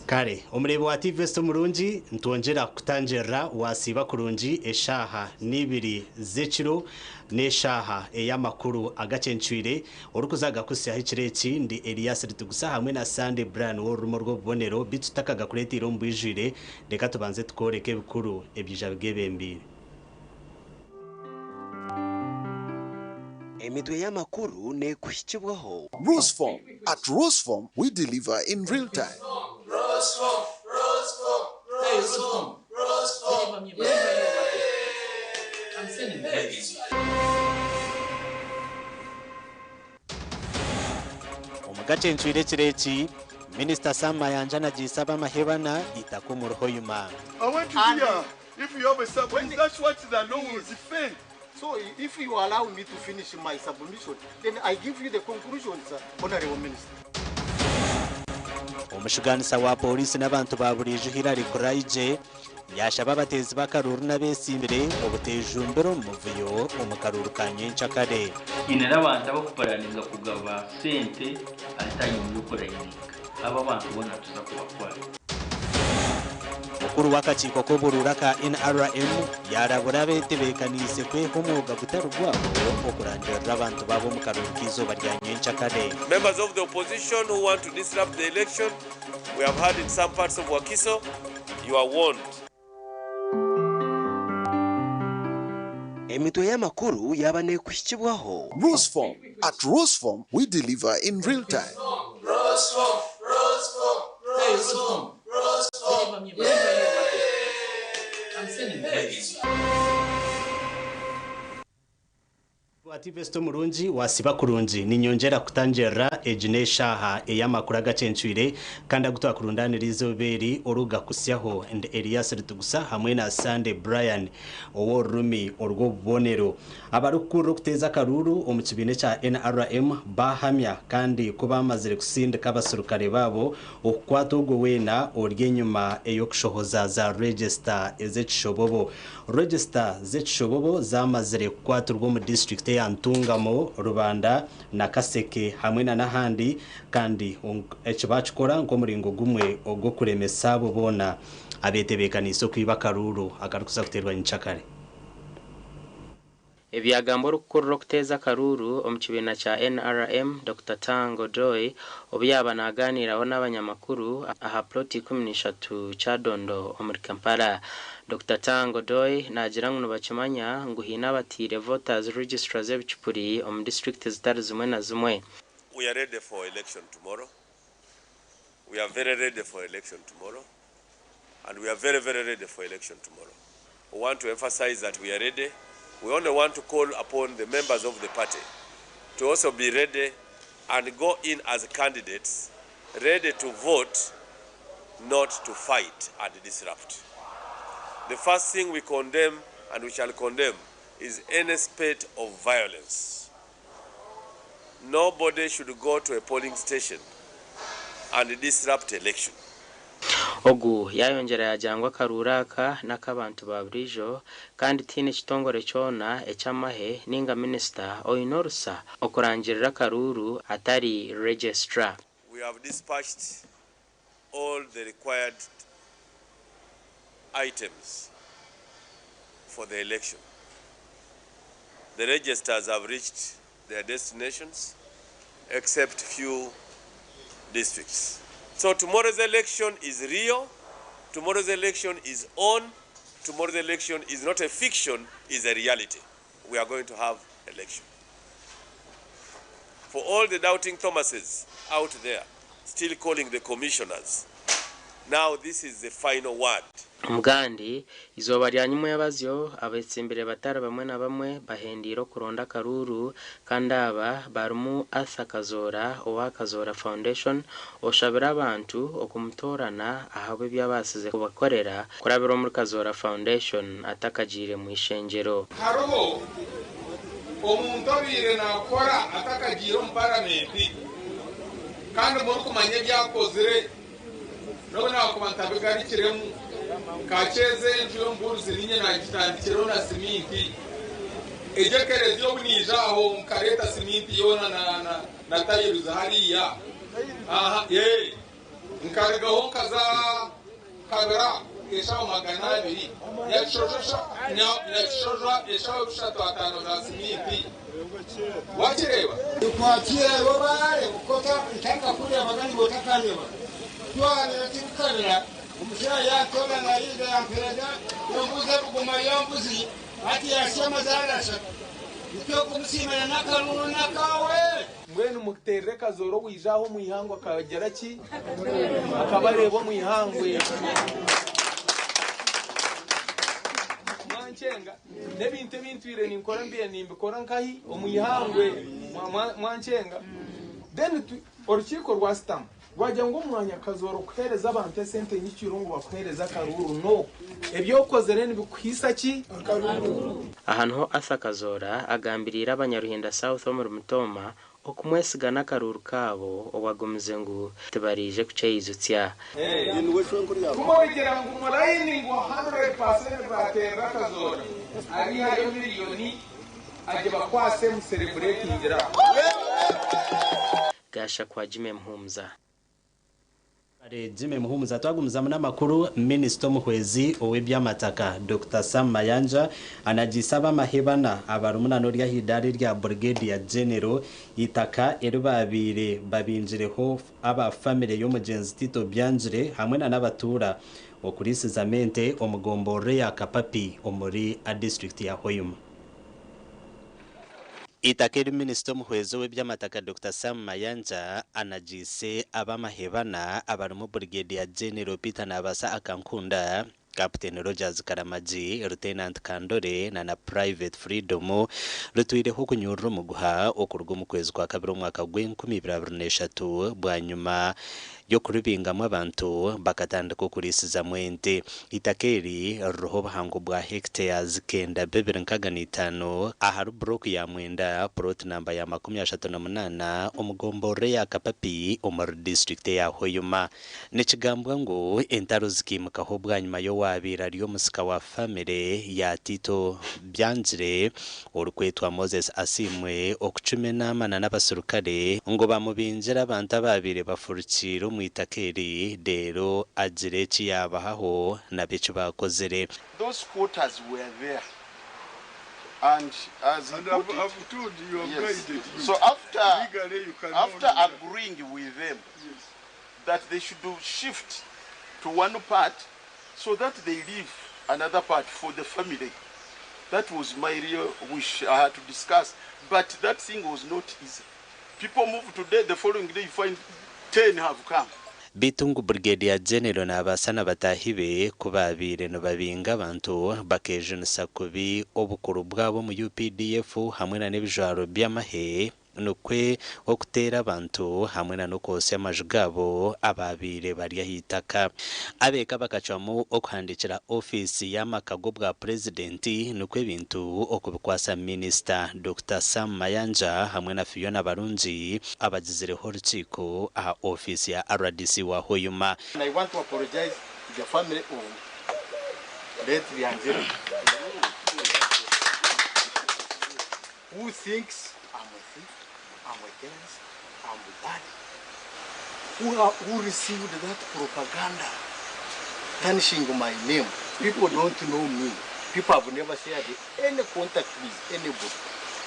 Kare omureebi wa TVS omurungi nitwongyera kukutangirira wasiiba kurungi eshaaha n'ibiri z'ekiro n'eshaaha ey'amakuru agakyencwire orikuza gakuhitsyaho ekiro eki ndi Elias Ritugusa hamwe na Sunday Brian w'orurimi orw'obubonero beitu tutakagakureeteire omu bwijwire reka tubanze tukworeke ebikuru ebyija bigebembeire. Emitwe y'amakuru neekuhikibwaho. Rusform. At Rusform, we deliver in real time. Omu gakyencwire ekiro eki, Minisita Sam Mayanja nagiisa ab'amahe bana eitaka omu Ruhoyima. I want to hear if you have a submission. That's what the law will defend. So if you allow me to finish my submission, then I give you the conclusions, Honorable Minister. Omushugaanisa wa Pooriisi n'abantu ba buriijo Hillary Kuraigye yaashaba abateezi b'akaruuru n'abeesiimire obuteejumbira omu muvuyo omu karuuru ka nyencakare. Haine n'abantu abakupuraninga kugaba sente aha tayimu y'okurayininga. Abo abantu boona nituza kubakwata. Mukuru w'akakiiko k'oburuuru aka NRM yaarabura abetebeekaniise kweha omwoga gutari gwabo okurangirira abantu baabo omu karuuru k'eizooba rya nyencakare. Members of the opposition who want to disrupt the election, we have heard in some parts of Wakiso, you are warned. Emitwe y'amakuru yaaba neekuhikibwaho. Rusform. At Rusform, we deliver in real time. Ati Vesto murungi wasiba kurungi ninyongyera kutangirira egi n'eshaaha ey'amakuru agakyencwire kandi agu twakurundaanira eizooba eri orugakutsyaho and Elias Ritugusa hamwe na Sunday Brian ow'orurimi orw'obubonero. Abarikukurira okuteeza akaruuru omu kibiina ekya NRM baahamya kandi ku baamazire kusindika abaserukare baabo okukwata ogwo weena ori enyima ey'okushohoza za regisita ez'ekishobobo. Regisita z'ekishobobo zaamazire kukwatirwa omu disiturikiti eya Ntungamo, Rubanda na Kaseke hamwe na n'ahandi kandi eki baakikora nk'omuringo gumwe ogw'okuremesa abo boona abetebeekaniise okwiba akaruuru akarikuza kuteerwa nyenkyakare. Ebi byagambwa orikukurira okuteeza akaruuru omu kibiina kya NRM, Dokita Tang Odoi obu yaaba nagaaniiraho n'abanyamakuru aha plot 13 Kyadondo omuri Kampala. Dokita Tang Odoi naagira ngu nibakimanya ngu haine abataire voters registra z'ebicupuri omu disiturikiti zitari zimwe na zimwe. We are ready for election tomorrow. We are very ready for election tomorrow. And we are very, very ready for election tomorrow. We want to emphasize that we are ready. We only want to call upon the members of the party to also be ready and go in as candidates, ready to vote, not to fight and disrupt. The first thing we condemn and we shall condemn is any spate of violence. Nobody should go to a polling station and disrupt election. Ogu yaayongyera yaagira ngu akaruuru aka n'ak'abantu ba buriijo kandi tihaine kitongore kyona eky'amahe ninga minisita oine orusa okurangirira akaruuru atari Registrar. We have dispatched all the required items for the election. The registers have reached their destinations except few districts. So tomorrow's election is real, tomorrow's election is on, Tomorrow's election is not a fiction, is a reality. We are going to have election. For all the doubting Thomases out there, still calling the commissioners, now this is the final word. Omugandi izooba rya nyimwebazyo abetsimbire batari bamwe na bamwe bahendiire okuronda akaruuru kandi aba barimu Arthur Kazoora owa Kazoora Foundation oshabire abantu okumutoorana ahabw'ebi abaasize kubakorera kurabira omuri Kazoora Foundation atakagiire mu ishengyero. Hariho omuntu obaire naakora atakagiire omu paramenti kandi murikumanya ebi akozire n'obu naakuba ntabigarukiremu. Nkakyeza enju y'omubuurizi niinye naagitandikireho na siminti. Egyo ekereziya obu naija aho nkareeta siminti yoona na tayiruzi hariya. Aha, yee. Nkarugaho nkaza Kabira eshaho 200, Nyakishojwa eshaho 350 za siminti. Wakireeba? Tukwatire rubare kukota ntakakurebaga niiwe otakarebaga. Twareeba tirikarira, omushaija yantoora naija yampereza embuzi ebiguma by'embuzi hati yasya amazaara ashatu. Nikyo kumusiimira n'akaruru n'akaawe. Mbwenu muteerere Kazoora owaija aha omu ihangwe akagira ki? Akabareeba omu ihangwe. Mwankyenga? N'ebintu ebi ntwire ninkora mbaire nimbikora nkahi? Omu ihangwe. Mwankyenga? Then orukiiko rwasitama rwagira ngu omu mwanya Kazoora okuheereza abantu esente nyikiro ngu bakuheereze akaruuru, no. Ebi okozire nibikuhaisa ki? Akaruuru. Aha niho Arthur Kazoora agambiriire abanyaruhinda South omuri Mitooma okumwesiga n'akaruuru kaabo obu agumize ngu tibaraije kukyeijutsya. Ku murigira ngu murayini ngu 100% bateerera Kazoora, ariihayo miriyoni agibakwase musereburetingira aho. Gasha kwa Jimmy Muhumuza. Jimmy Muhumuza twagumizamu n'amakuru. Minisita omuhwezi ow'ebyamataka Dr Sam Mayanja anagiisa abamahebana abarimu na n'ori ah'idaara erya Brigadier General itaka eri babaire babingireho aba famire y'omugyenzi Tito Byangire hamwe na n'abatuura okurisizamu ente omu gomborora eya Kapapi omuri disiturikiti ya Hoima. Itaka eri minisita omuhwezi ow'ebyamataka Dokita Sam Mayanja anagiise ab'amahebana abarimu Brigadier General Peter Nabasa Akankunda, Captain Rogers Karamagi, Lieutenant Kandore na na Private Freedom rutwireho okunyurura omuguha okuruga omu kwezi kwa kabiri omwaka gw'enkumi ibiri abiri n'eshatu bwanyima y'okuribingamu abantu bakatandika okurisizamu ente. Eitaka eri ririho obuhango bwa hectares kenda bibiri nkaga na itaano ahari buroku ya mwenda, puroti namba ya 38 omu gomborora eya Kapapi omuri disiturikiti eya Hoima. Nikigambwa ngu entaro zikaimukaho bwanyima y'owaabaire ari omusika wa famire ya Tito Byangire orikwetwa Moses Asiimwe okucuma enaama na n'abaserukare ngu bamubingire abantu abaabaire bafurukiire omu itaka eri reero agire eki yaabahaho nabo eki baakozire. Those quarters were there and as he put it, yes, so after, after agreeing with them that they should shift to one part so that they leave another part for the family. That was my real wish I had to discuss. But that thing was not easy. People move today, the following day you find 10 have come. Beitu ngu Brigadier General naabaasa na bataahi be ku baabaire nibabinga abantu bakeejunisa kubi obukuru bwabo omu UPDF hamwe na n'ebijwaro by'amahe nikwo okuteera abantu hamwe na n'okwotsya amaju gaabo abaabaire bari aha itaka. Abeeka bakacwamu okuhandiikira ofiisi y'amaka g'obwa Purezidenti nikwo ebintu okubikwatsa Minisita Dokita Sam Mayanja hamwe na Fiona Barungi abagizireho orukiiko aha ofiisi ya rdc wa Hoima. And I want to apologize to the family of late Byanjire who thinks I'm a thief, I'm a terrorist, I'm bad, who received that propaganda tarnishing my name. People don't know me. People have never shared any contact with anybody.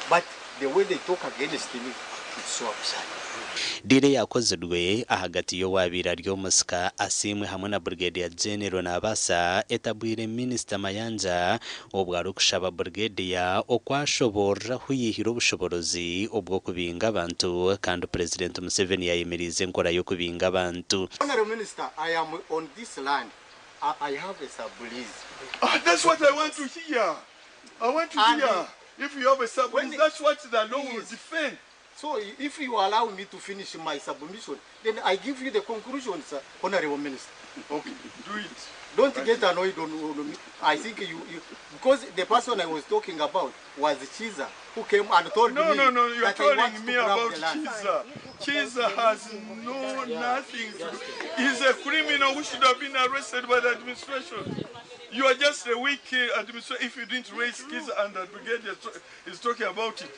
But the way they talk against me, It's so absurd. Diiro eyakozirwe ahagati y'owabaire ari omusika Asiimwe hamwe na Brigadier General Nabaasa etabwire Minisita Mayanja obwo arikushaba Brigadier okwashoborora ahu yihire obushoborozi obw'okubinga abantu kandi Purezidenti Museveni yayemeriize enkora y'okubinga abantu. Honourable Minister, I am on this land, I, I have a sub-lease. Ah, that's what I want to hear. I want to And hear. If you have a sub-lease, that's what the law will defend. So if you allow me to finish my submission, then I give you the conclusion, sir, Honorable Minister. Okay, do it. Don't get annoyed on me. I think you, because the person I was talking about was Chiza, who came and told No, me no, no, you're that he wants telling to me grab about the land. Chiza. Chiza has no nothing to do. He's a criminal who should have been arrested by the administration. You are just a weak administration if you didn't raise Kiza and the brigadier is talking about it.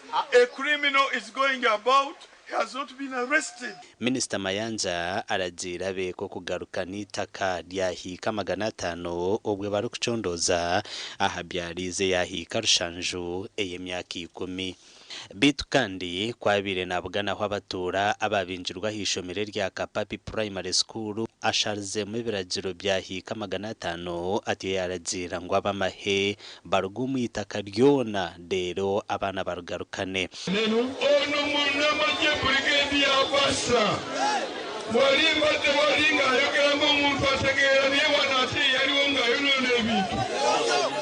A criminal is going about, he has not been arrested. Minisita Mayanja aragiira abeeko kugaruka n'eitaka ryahiika 500 obwe barikucondooza aha byarize yahiika rushanju ey'emyaka 10. Beitu kandi kwabaire nabuganaho abatuura ababingirwe ah'eishomero erya Kapapi Primary School asharizemu ebiragiro byahiika 500 atyo yaragiira ngu abamahe baruge omu itaka ryona reero abaana barugarukane. Ono munnamagye Brigadier Abasa wali mbadde wali ng'ayogera ng'omuntu ategeera naye wano ate yaliwo ng'ayonoona ebintu.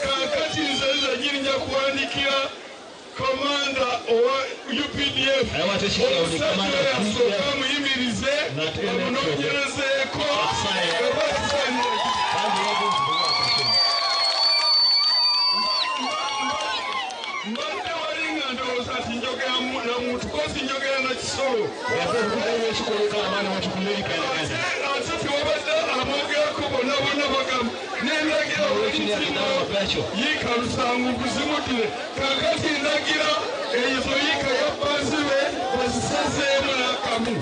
Kaakati nze nze nja kuwandiikira komanda owa UPDF omusajja oyo asooke amuyimirize bamunoonyerezeeko mbadde wali nga ndowooza nti njogera na muntu kosi njogera na kisolo. Ate tewabadde amwogerako bonna bonna bagamba nendagira yiika lusanvu kuzimudire kaakati ndagira ezo yiika yabbanzibe bazisazeemu n'akamu.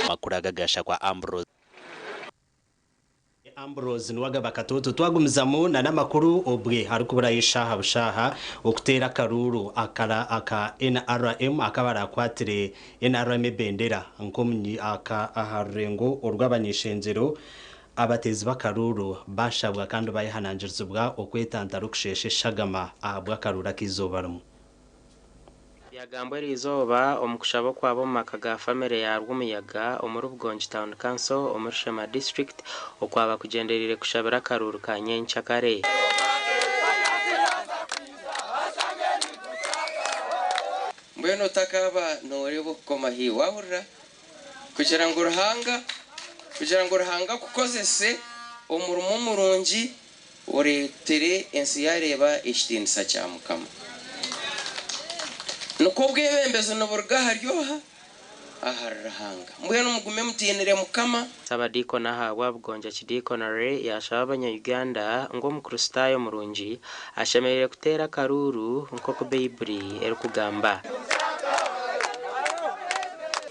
Amakuru aga gashakwa Ambrose. Ambrose Niwagaba Katoto twagumizamu na n'amakuru obwe arikuburayo eshaaha bushaaha okuteera akaruuru akara aka NRM akaba arakwatire NRM ebendera nk'omunyi aka aha rurengo orw'abanyeshengyero abateezi b'akaruuru bashabwa kandi bayehanangirizibwa okwetantara okusheesha eshagama ahabw'akaruuru ak'eizooba rimwe. Byagambwa eriizooba omu kushaba okwabo omu maka ga famire ya Rwumuyaga omuri Bugongi Town Council omuri Sheema District okwaba kugyendereire kushabira akaruuru ka nyenkyakare. Mbwenu otakaba nooreeba okukoma haihi waahurira kugira ngu Ruhanga kugira ngu Ruhanga akukozese omurimo murungi oreetere ensi yareeba ekitiinisa kya Mukama. Nikwo obwebembezi niburuga ahari oha? Ahari Ruhanga. Mbwenu mugume mutiinire Mukama. Ssabadiikoni ahabwa Bugongi Archdeaconry yashaba abanya-Uganda ngu omukristaayo murungi ashemereire kuteera akaruuru nk'oku Baiburi erikugamba.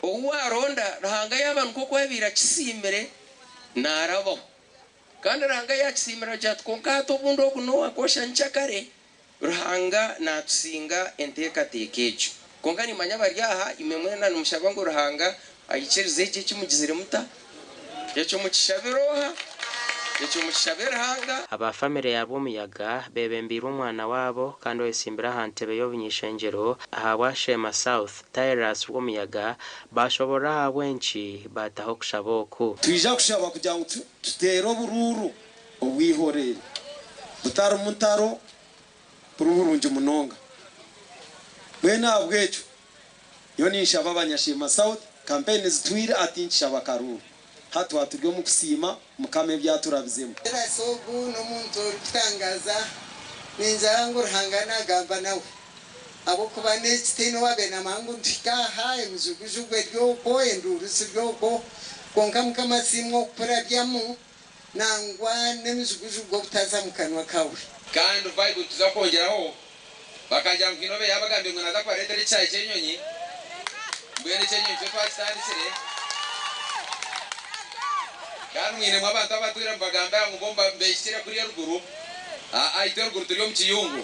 Ou waaronda Ruhanga yaaba nikwo kwabaire akisiimire naarabaho. Kandi Ruhanga yaakisiimire agira ati kwonka hati obundi ogu n'owakwosha nkyakare. Ruhanga naatusinga enteekateeka egyo. Kwonka niimanya abari aha imwe mwena nimushaba ngu Ruhanga aikirize ekyo eki mugizire muta? Ekyo mukishabire oha? Ekyo mukishabe Ruhanga. Aba famire ya Rwomuyaga beebembeirwe omwana waabo kandi oyetsimbire aha ntebe y'obuny'eishengyero ahabwa Sheema South, Tirus Rwomuyaga baashoborora ahabw'enki baataho okushaba oku. Twija kushaba kugira ngu tuteere oburuuru obwihorere butarimu ntaro buri burungi munonga. Mbwenu ahabw'ekyo nyowe ninshaba abanyasheema South kampeyini zitwire ati nkishaba akaruuru. Hati twaba turi omu kusiima Mukama ebi aturabizemu. Tirasi ogu n'omuntu orikutangaza, ningira ngu Ruhanga nagamba nawe ahabw'okuba n'ekitiinwa owaabaire naamanya ngu nituhika aha, emijugujugu eri okwo, enduuru ziri okwo, kwonka Mukama asiimwe okukurabyamu nangwa n'emijugujugu obutaza mu kanwa kawe. Kandi vibe tuza kwongyeraho bakagira ngu haine obaire yabagambire ngu naza kubareetera ekishaayi ky'enyonyi mbwenu eky'enyonyi kyo twakitandikire kandi mwinemu abantu abatwire nibagamba ngu bo mbehikire kuriya eruguru aa itwe eruguru turi omu kiyungu.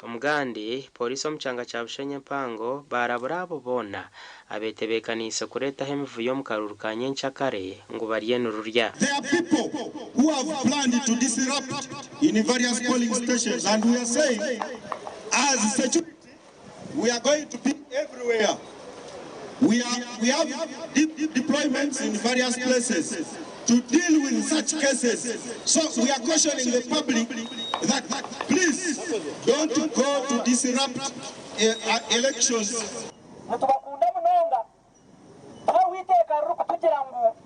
Omugandi, Pooriisi omu kyanga kya Bushenyi empango baarabura abo boona abetebeekaniise kureetaho emivuyo omu karuuru ka nyencakare ngu bariyo nirurya. There are people who have planned to disrupt in various polling stations and we are saying as security we are going to be everywhere. We, are, we have deep deployments in various places to deal with such cases. So we are cautioning the public that please don't go to disrupt elections. Nitubakunda munonga tiharuho iteeka ririkutugira ngu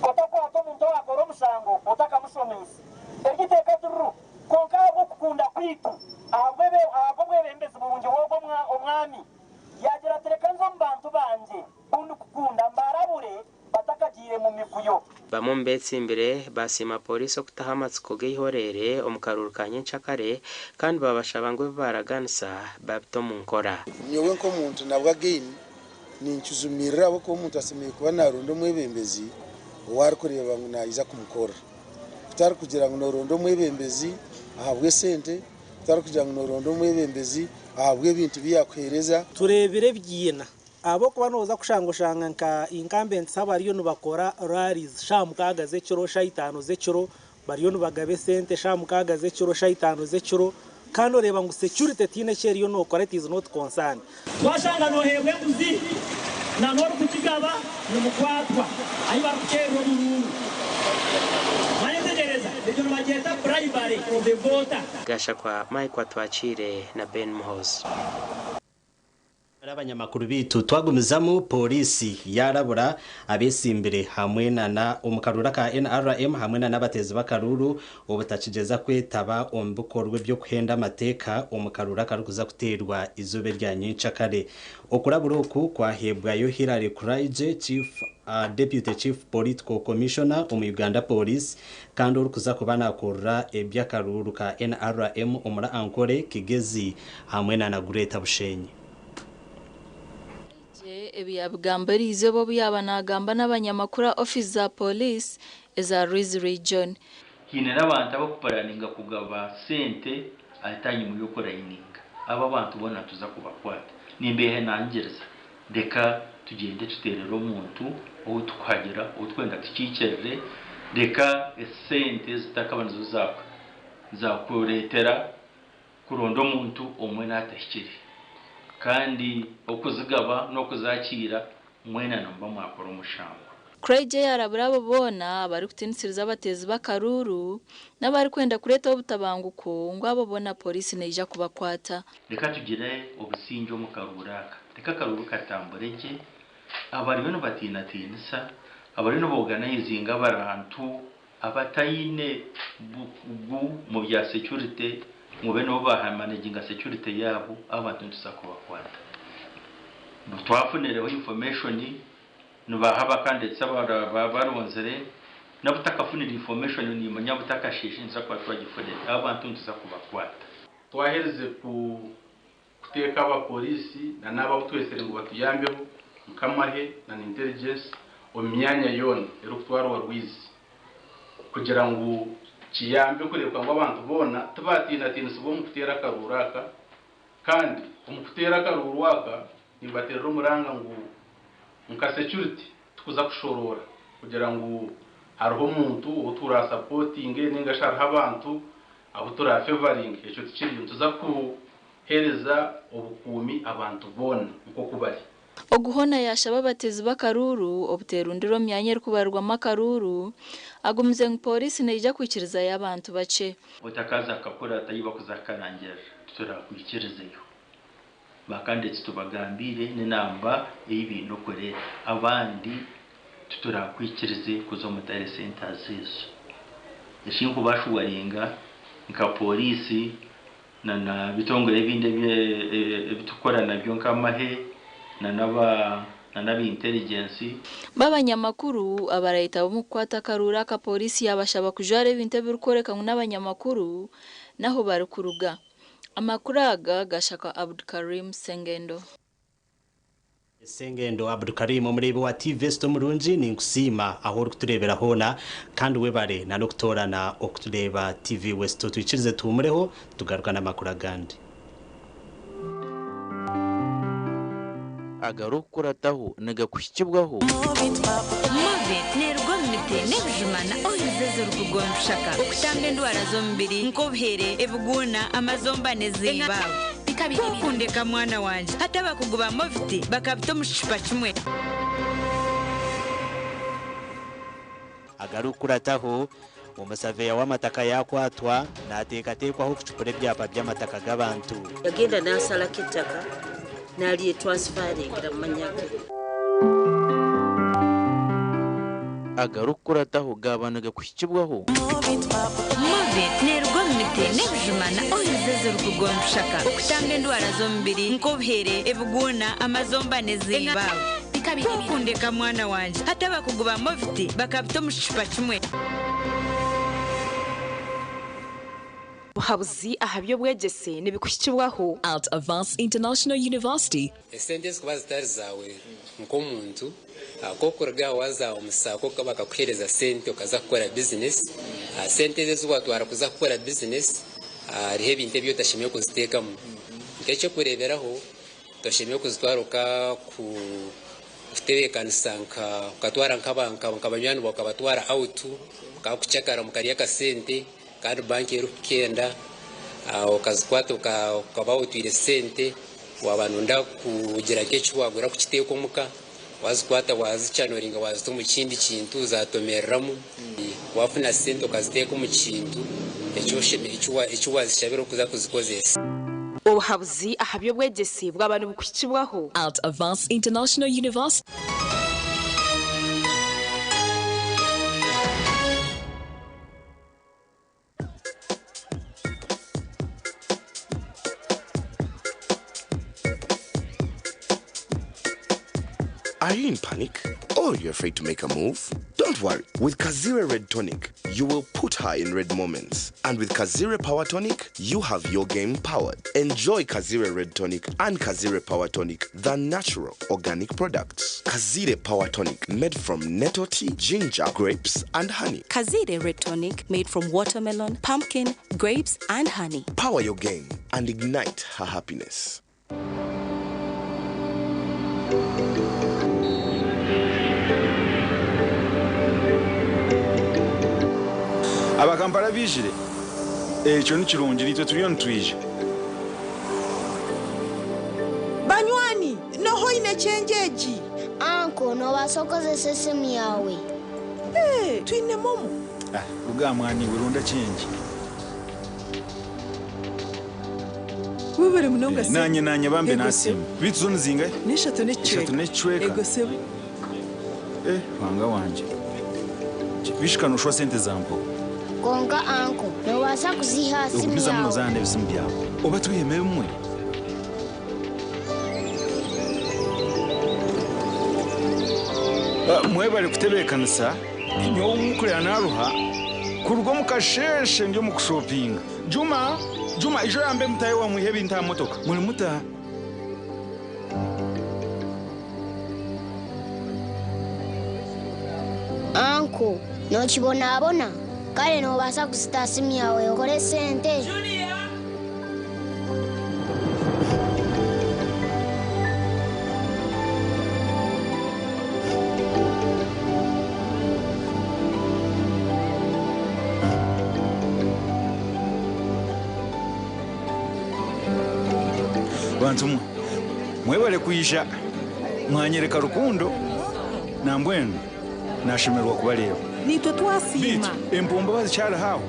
otakwata omuntu owakora omushango otakamushomiise eryo iteeka tiririho kwonka ahabw'okukunda kwaitu ahabw'obwebembezi burungi bw'ogwo omwami yagira ati reka nze omu bantu bangye bu ndikukunda mbarabure batakagiire mu mivuyo. Bamwe omu beetsimbire baasiima Pooriisi okutaho amatsiko g'eihoreere omu karuuru ka nyencakare kandi baabashaba ngu ebi baaraganisa babite omu nkora. Nyowe nk'omuntu nabwo again ninkijumirira ahabw'okuba omuntu ashemereire kuba naronda omwebembezi ou arikureeba ngu naija kumukorera kutari kugira ngu noronda omwebembezi ahabw'esente kutari kugira ngu noronda omwebembezi ahabw'ebintu bi yakuheereza. Tureebire ebigiina ahabw'okuba nooza kushanga oshanga nka incumbents abariyo nibakora rallies shaaha mukaaga z'ekiro, shaaha itaano z'ekiro, bariyo nibagaba esente shaaha mukaaga z'ekiro, shaaha itaano z'ekiro kandi oreeba ngu security tihaine eki eriyo nookora it is not concerned. Twashanga nooheebwa enguzi na n'orikugigaba nimukwatwa ahi barikuteerera omuruuru. Mwayetegyereza? Egyo nibagyeta bribery of the voter. Gashakwa Mike Atwakiire na Ben Muhoozi. Abanyamakuru baitu twagumizamu Pooriisi yaarabura abetsimbire hamwe nana omu karuuru aka NRM hamwe nana abateezi b'akaruuru obutakigyeza kwetaba omu bikorwa eby'okuhenda amateeka omu karuuru akarikuza kuteerwa eizooba erya nyencakare. Okurabura oku kwaheebwayo Hillary Kuraigye, Chief Deputy Chief Political Commissioner omu Uganda Police kandi orikuza kuba nakurira eby'akaruuru ka NRM omuri Ankole, Kigezi hamwe nana Greater Bushenyi. Kuraigye ebi yabigamba eriizooba obu yaaba naagamba n'abanyamakuru aha ofiisi za Pooriisi eza Rwizi Region. Haine n'abantu abakupuraninga kugaba sente ahanyima y'okurayininga. Abo abantu boona nituza kubakwata. Nimbeehanangiriza, reka tugyende tuteerere omuntu ou tukuhagira, ou tukwenda tukiikirire, reka esente zitakaba nizo zaakureetera kuronda omuntu omwe naatahikire. Kandi okuzigaba n'okuzakiira mwena nimuba mwakora omushango. Kuraigye yaarabura abo boona abarikutiinisiriza abateezi b'akaruuru n'abarikwenda kureetaho obutabanguko ngu abo boona pooriisi neija kubakwata. Reka tugire obusingye omu karuuru aka. Reka akaruuru katambure gye. Abariyo nibatiinatiinisa, abariyo nibooganayizinga abantu abataine bukugu mu bya securite ngu babe nibo baamanaginga securite yaabo, abo bantu nituza kubakwata. Twafunireho information nibaha abakandidates abaronzire, n'abutakafunire information nimanya butakasheeshe nituza kuba twagifunire. Abo bantu nituza kubakwata. Twaherize kuteeka abapooriisi na n'abo abu twetsire ngu batuyambeho nk'amahe na intelligence omu myanya yoona erikutwarwa Rwizi kugira ngu kiyambe kureebeka ngu abantu boona tibaatiinatiinisibwa omu kuteera akaruuru aka kandi omu kuteera akaruuru aka nimbateerera omuranga ngu nka security tikuza kushoroora kugira ngu hariho omuntu ou turasapootinge ninga shi hariho abantu abu turafevaringe ekyo tikiriyo nituza kuheereza obukuumi abantu boona nk'oku bari. Ogu hoona yaashaba abateezi b'akaruuru obuteerundira omu myanya erikubarirwamu akaruuru, agumize ngu pooriisi neija kwikirizayo abantu bakye. Otakaza kukakurata ahi bakuza kukarangirira, titurakwikirizeyo. Ba candidates tubagambiire n'enamba ei baine okureeta. Abandi titurakwikirize kuza omu tally centres ezo. Eki nkubaashuwaringa nka pooriisi na na bitongore ebindi ebi turikukora nabyo nk'amahe na n'aba intelligence. B'abanyamakuru abarayetaba omu kukwata akaruuru aka pooriisi yaabashaba kujwara ebintu ebirikworeka ngu n'abanyamakuru n'ahu barikuruga. Amakuru aga gashakwa Abdukarim Sengendo. Sengendo Abdulkarim omureebi wa TV West omurungi, ninkusiima ahu orikutureebera hoona, kandi webare na n'okutoorana okutureeba TV West. Twikirize tuhumureho, tugaruka n'amakuru agandi. Agarikukurataho nigakuhikibwaho. Movit neeruga omu miti n'ebijuma na oils ezirikuruga omu bishaka okutamba endwara z'omubiri nk'obuhere, ebiguuna, amazomba n'ezimba. Ku okundeka mwana wangye, hati abakugu ba Movit bakabita omu kicupa kimwe. Agarikukurataho, Omusaveya w'amataka yaakwatwa naateekateekwaho kucupura ebyapa by'amataka g'abantu. Yagenda n'asalako ettaka n'alyetransifaringira mu mannya ge. Agarikukurataho gaaba nigakuhikibwaho. Movit neeruga omu miti n'ebijuma na oils ezirikuruga omu bishaka okutamba endwara z'omubiri nk'obuhere, ebiguuna, amazomba n'ezimba. Ku okundeka mwana wangye, hati abakugu ba Movit bakabita omu kicupa kimwe. Obuhabuzi aha by'obwegyese nibikuhikibwaho. At Avance International University. Esente ezikuba zitari zaawe nk'omuntu, ku okuruga aha waaza omu saako bakakuheereza sente okaza kukora bizinesi, sente ezo ezi waatwara kuza kukora bizinesi hariho ebintu ebi otashemereire kuziteekamu. Nk'eky'okureeberaho, toshemereire kuzitwara oka kutebeekanisa nka okatwara nka banywani baawe okabatwara out mukakucakara mukarya akasente kandi banka erikukenda, okazikwata okaba otwire sente waaba nooyenda kugira nk'eki waagura kukiteeka omuka, wazikwata wazichanoringa wazita omu kindi kintu zatomereramu. Wafuna sente okaziteeka omu kintu eki wazishabira okuza kuzikozesa. Obuhabuzi aha by'obwegyese bwaba nibukuhikibwaho. At Avance International University. Are you in panic? Or you're afraid to make a move? Don't worry. With Kazire Red Tonic, you will put her in red moments. And with Kazire Power Tonic, you have your game powered. Enjoy Kazire Red Tonic and Kazire Power Tonic, the natural organic products. Kazire Power Tonic, made from nettle tea, ginger, grapes, and honey. Kazire Red Tonic, made from watermelon, pumpkin, grapes, and honey. Power your game and ignite her happiness. Abakampala bijire, ekyo nikirungi, nitwe turiyo nitwija. Banywani, noho oine change egi? Uncle, noobaasa kukozesa esimu yaawe. Hey, twine MoMo. Ah, ruga mwani, ronda change. Webare munonga. Eh, nanye nanye bambe nasiima. Bitu zo nizingahe? N'eshatu n'ekicweka. Eshatu n'ekicweka. Ego sebo. Eh, wanga wanje bishika noshwa sente zampo. Konka uncle, noobaasa kuziha aha simu Ogumizamu yaawe. nozaana ebisimu byawe oba twiheme bimwe. Ah, mwebale kutebeekanisa. Nyowe mukurira naruha kuruga omu kasheshe ndi omu kushopinga. Juma, Juma, ijo yambe mutahe wamwihe ebintu aha motoka muri mutaha. Uncle, nookibonabona kare noobaasa kuzita aha simu yaawe okore sente. Bantu mwe, mwebale kwija mwanyereka rukundo, nambwenu nashemererwa kubareeba. Nitwe twasiima. Bitu empombo bazikyari haho.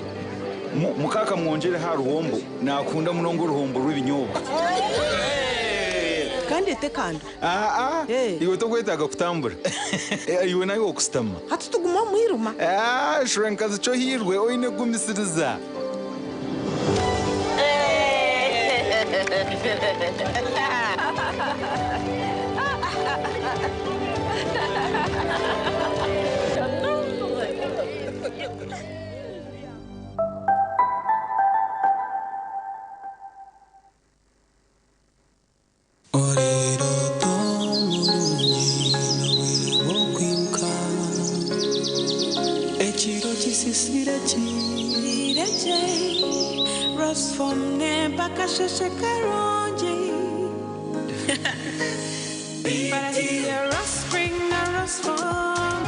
Mukaka mwongyere ha ruhombo, nakunda munonga oruhombo rw'ebinyobwa. Kandi etekando. Aa, iwe tokwetaaga kutambura. Eh, iwe nawe okusitama. Hati tuguma omwiruma. Ah, shura nkazi kyo hirwe oine kugumisiriza. Rosfom nempa kasheshe karungi. Barasiya Rospring na Rosfom.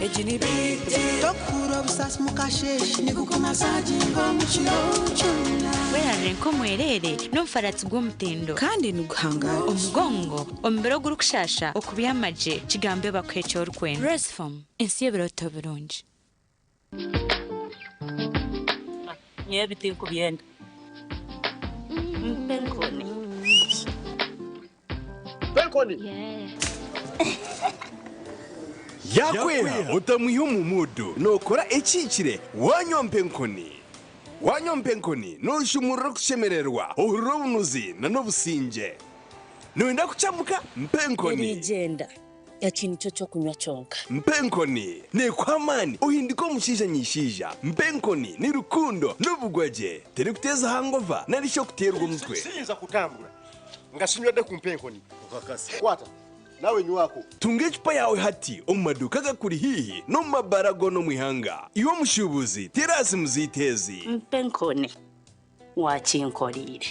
Ejini biti. Tokura obusasi mukasheshe nikukumasaginga omukiro kyona. Werarire nk'omwerere n'omufaratsi gw'omutindo kandi niguhangara omugongo omubiri ogurikushasha okubyamagye kigambe bakuha eki orikwenda Rosfom ensi y'ebiroto birungi. Nyewe tinkubyenda. Mpenkoni. Penkoni. Yakweha otamwiha omu mudu nokora ekikire wanywa mpenkoni. Wanywa mpenkoni noshumurira okushemererwa ohurira obunuzi na n'obusinge. Noyenda kucamuka mpenkoni. Erigenda. Eki nikyo kyokunywa kyonka. Mpenkoni nekuha amaani ohindika omushaija nyishaija. Mpenkoni ni rukundo n'obugwagye terikuteeza hangova nari shi okuteerwa omutwe. Siyinza kutambula nga sinywedde ku mpenkoni. Kwata nawe nywako. Tunga ecupa yawe hati omu maduuka agakuri haihi n'omu mabara goona omu ihanga. Iwe omushuubuzi terasi muziiteezi. Mpenkoni. Wakinkoriire.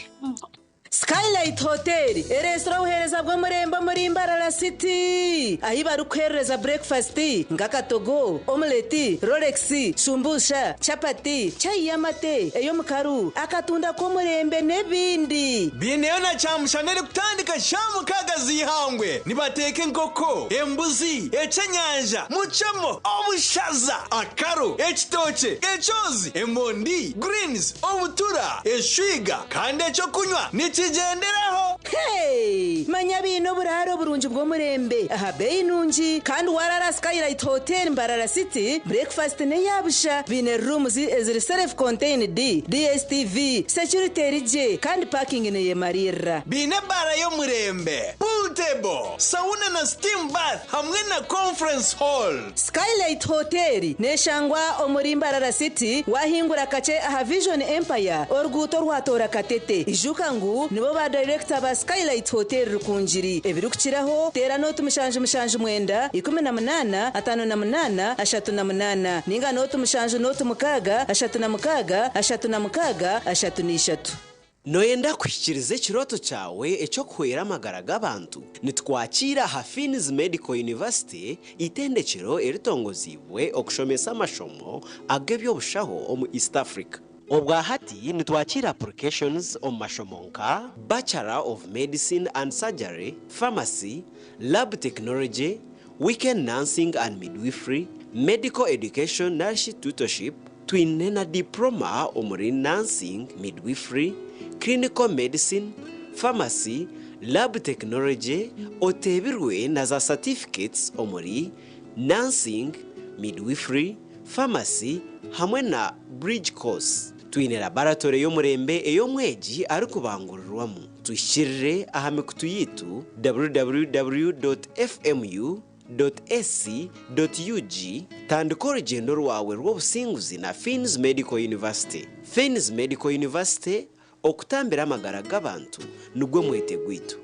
Skylight Hotel ereesire obuheereza bw'omurembe omuri Mbarara City ahi barikuherereza breakfast nk'akatogo, omeleti, rolex, shumbusha, chapati, chai y'amate, ey'omukaru, akatunda k'omurembe n'ebindi. Biineyo na kyamushana erikutandika sha mukaaga z'ihangwe nibateeka enkoko, embuzi, ekyenyanja, mucemo, obushaza, akaro, ekitookye, ekyozi, emondi, greens, obutura, eshwiga kandi ekyokunywa nikigyenderaho. Hey! Manya biine oburaaro oburungi bw'omurembe aha beeyi nungi kandi warara Skylight Hotel Mbarara City breakfast n'eyabusha biine rooms eziri self contained, DSTV, security erigye kandi parking neyemarira. Biine ebara y'omurembe, pool table, sauna na steam bath hamwe na conference hall. Skylight Hotel neshangwa omuri Mbarara City wahingura kache aha Vision Empire oruguuto rwatora Katete. Ijuka ngu nibo ba director ba Skylight Hotel Rukungiri. Ebirikukiraho teera nooti 779 18 58 38 ninga nooti 7 nooti 6 36 36 33. Noyenda kuhikiriza ekirooto kyawe eky'okuhwera amagara g'abantu? Nitukwakira aha Finis Medical University, itendekero eritongoziibwe okushomesa amashomo ag'eby'obushaho omu East Africa. Obwahati nitwakira applications omu mashomo nka Bachelor of Medicine and Surgery, Pharmacy, Lab Technology, Weekend Nursing and Midwifery, Medical Education narishi Tutorship, twine na diploma omuri Nursing, Midwifery, Clinical Medicine, Pharmacy, Lab Technology, oteebirwe na za certificates omuri Nursing, Midwifery, Pharmacy hamwe na Bridge Course. Twine laboratory y'omurembe ey'omwegi arikubangurirwamu. Tuhikirire aha mikutu yitu www.fmu.ac.ug. Tandika orugendo rwawe rw'obusinguzi na Finis Medical University. Finis Medical University, okutambira amagara g'abantu nigwo mwete gwaitu.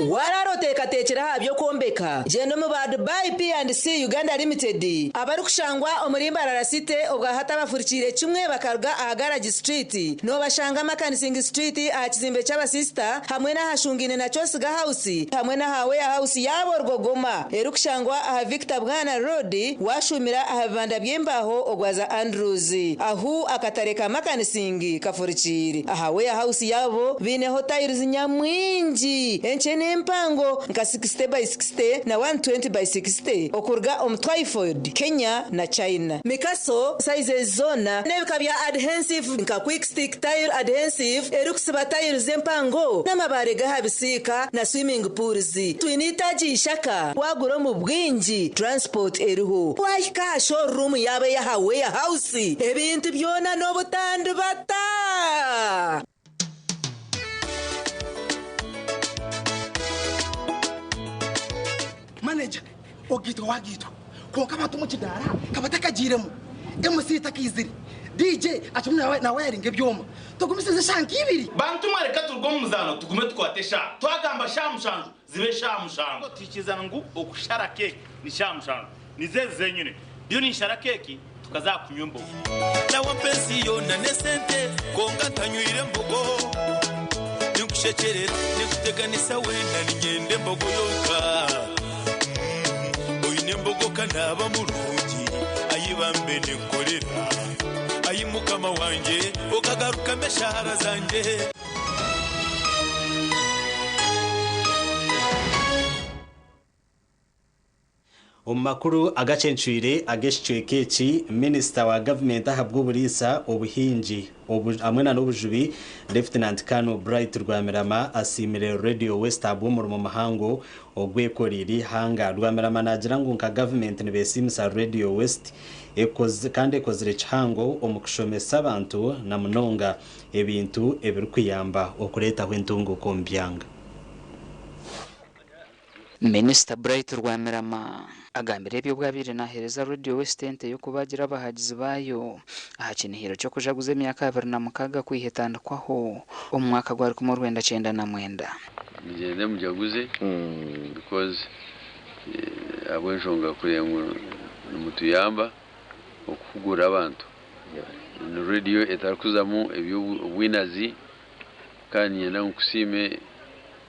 Warara oteekateekire aha by'okwombeka gyenda omu ba Dubai P&C Uganda Limited abarikushangwa omuri Mbarara City obwahati abafurikiire kimwe bakaruga aha Garage Street noobashanga Makanising Street aha kizimbe ky'abasista hamwe n'ahashungaine na Kyosiga House hamwe n'aha Warehouse yaabo Rwogoma erikushangwa aha Victor Bwana Road washumira aha bibanda by'embaho ogwaza Andrews ahu akatare ka Makanising kafurikiire aha Warehouse yaabo biineho tiles nyamwingi enkye n'empango nka 60 by 60 na 120 by 60 okuruga omu Twyford, Kenya na China. Mikaso sizes zoona n'ebika bya adhesive nka quick stick tile adhesive erikusiba tiles empango n'amabaare g'aha bisiika na swimming pools. Twine itaagi ishaka wagura omu bwingi transport eriho wahika aha showroom yaabo ey'aha warehouse ebintu byona n'obutandibata. Manager ogitwa wagitwa konka abantu mu kidara kabatakagiremu MC takizire DJ akimwe nawe nawe yaringa ebyoma tugumisize shanka ibiri. Bantu mwareka turuge omu muzaano tugume tukwate sha twagamba sha 7 zibe sha 7 tukizana ngu okushara keki ni sha 7 nizezi zenyine ndiyo ninshara keki. Tukaza kunywa embogo. Nawampa ensi yoona n'esente kwonka ntanywire embogo. Ninkushekyerera, ninkuteganisa weena niinyenda embogo yonka. Oine embogo ka naaba murungi, ai bambe ninkukorera. Ai Mukama wangye, okagarukamu eshaara zangye. Omu makuru agacencwire ag'ekicweka eki, Minisita wa gavumenti ahabw'oburiisa, obuhingi hamwe na n'obujubi, Lieutenant Colonel Bright Rwamirama asiimire Radio West ahabw'omurimo muhango ogwekoriire eihanga. Rwamirama naagira ngu nka gavumenti nibesiimisa Radio West kandi ekozire kihango omu kushomesa abantu na munonga ebintu ebirikuyamba okureetaho entunguuka omu byanga. Minisita Bright Rwamirama agambire ebi obu abaire naheereza Radio West ente y'okubaagira abahagizi baayo aha kinihiro ky'okujaguza emyaka 26 kwiha etandikwaho omu mwaka gwa 1999. Mugyende mujaguze because ahabw'enshonga kureba ngu nimutuyamba okuhugura abantu. Ni rediyo etarikuzamu eby'obwinazi kandi niinyenda ngu nkusiime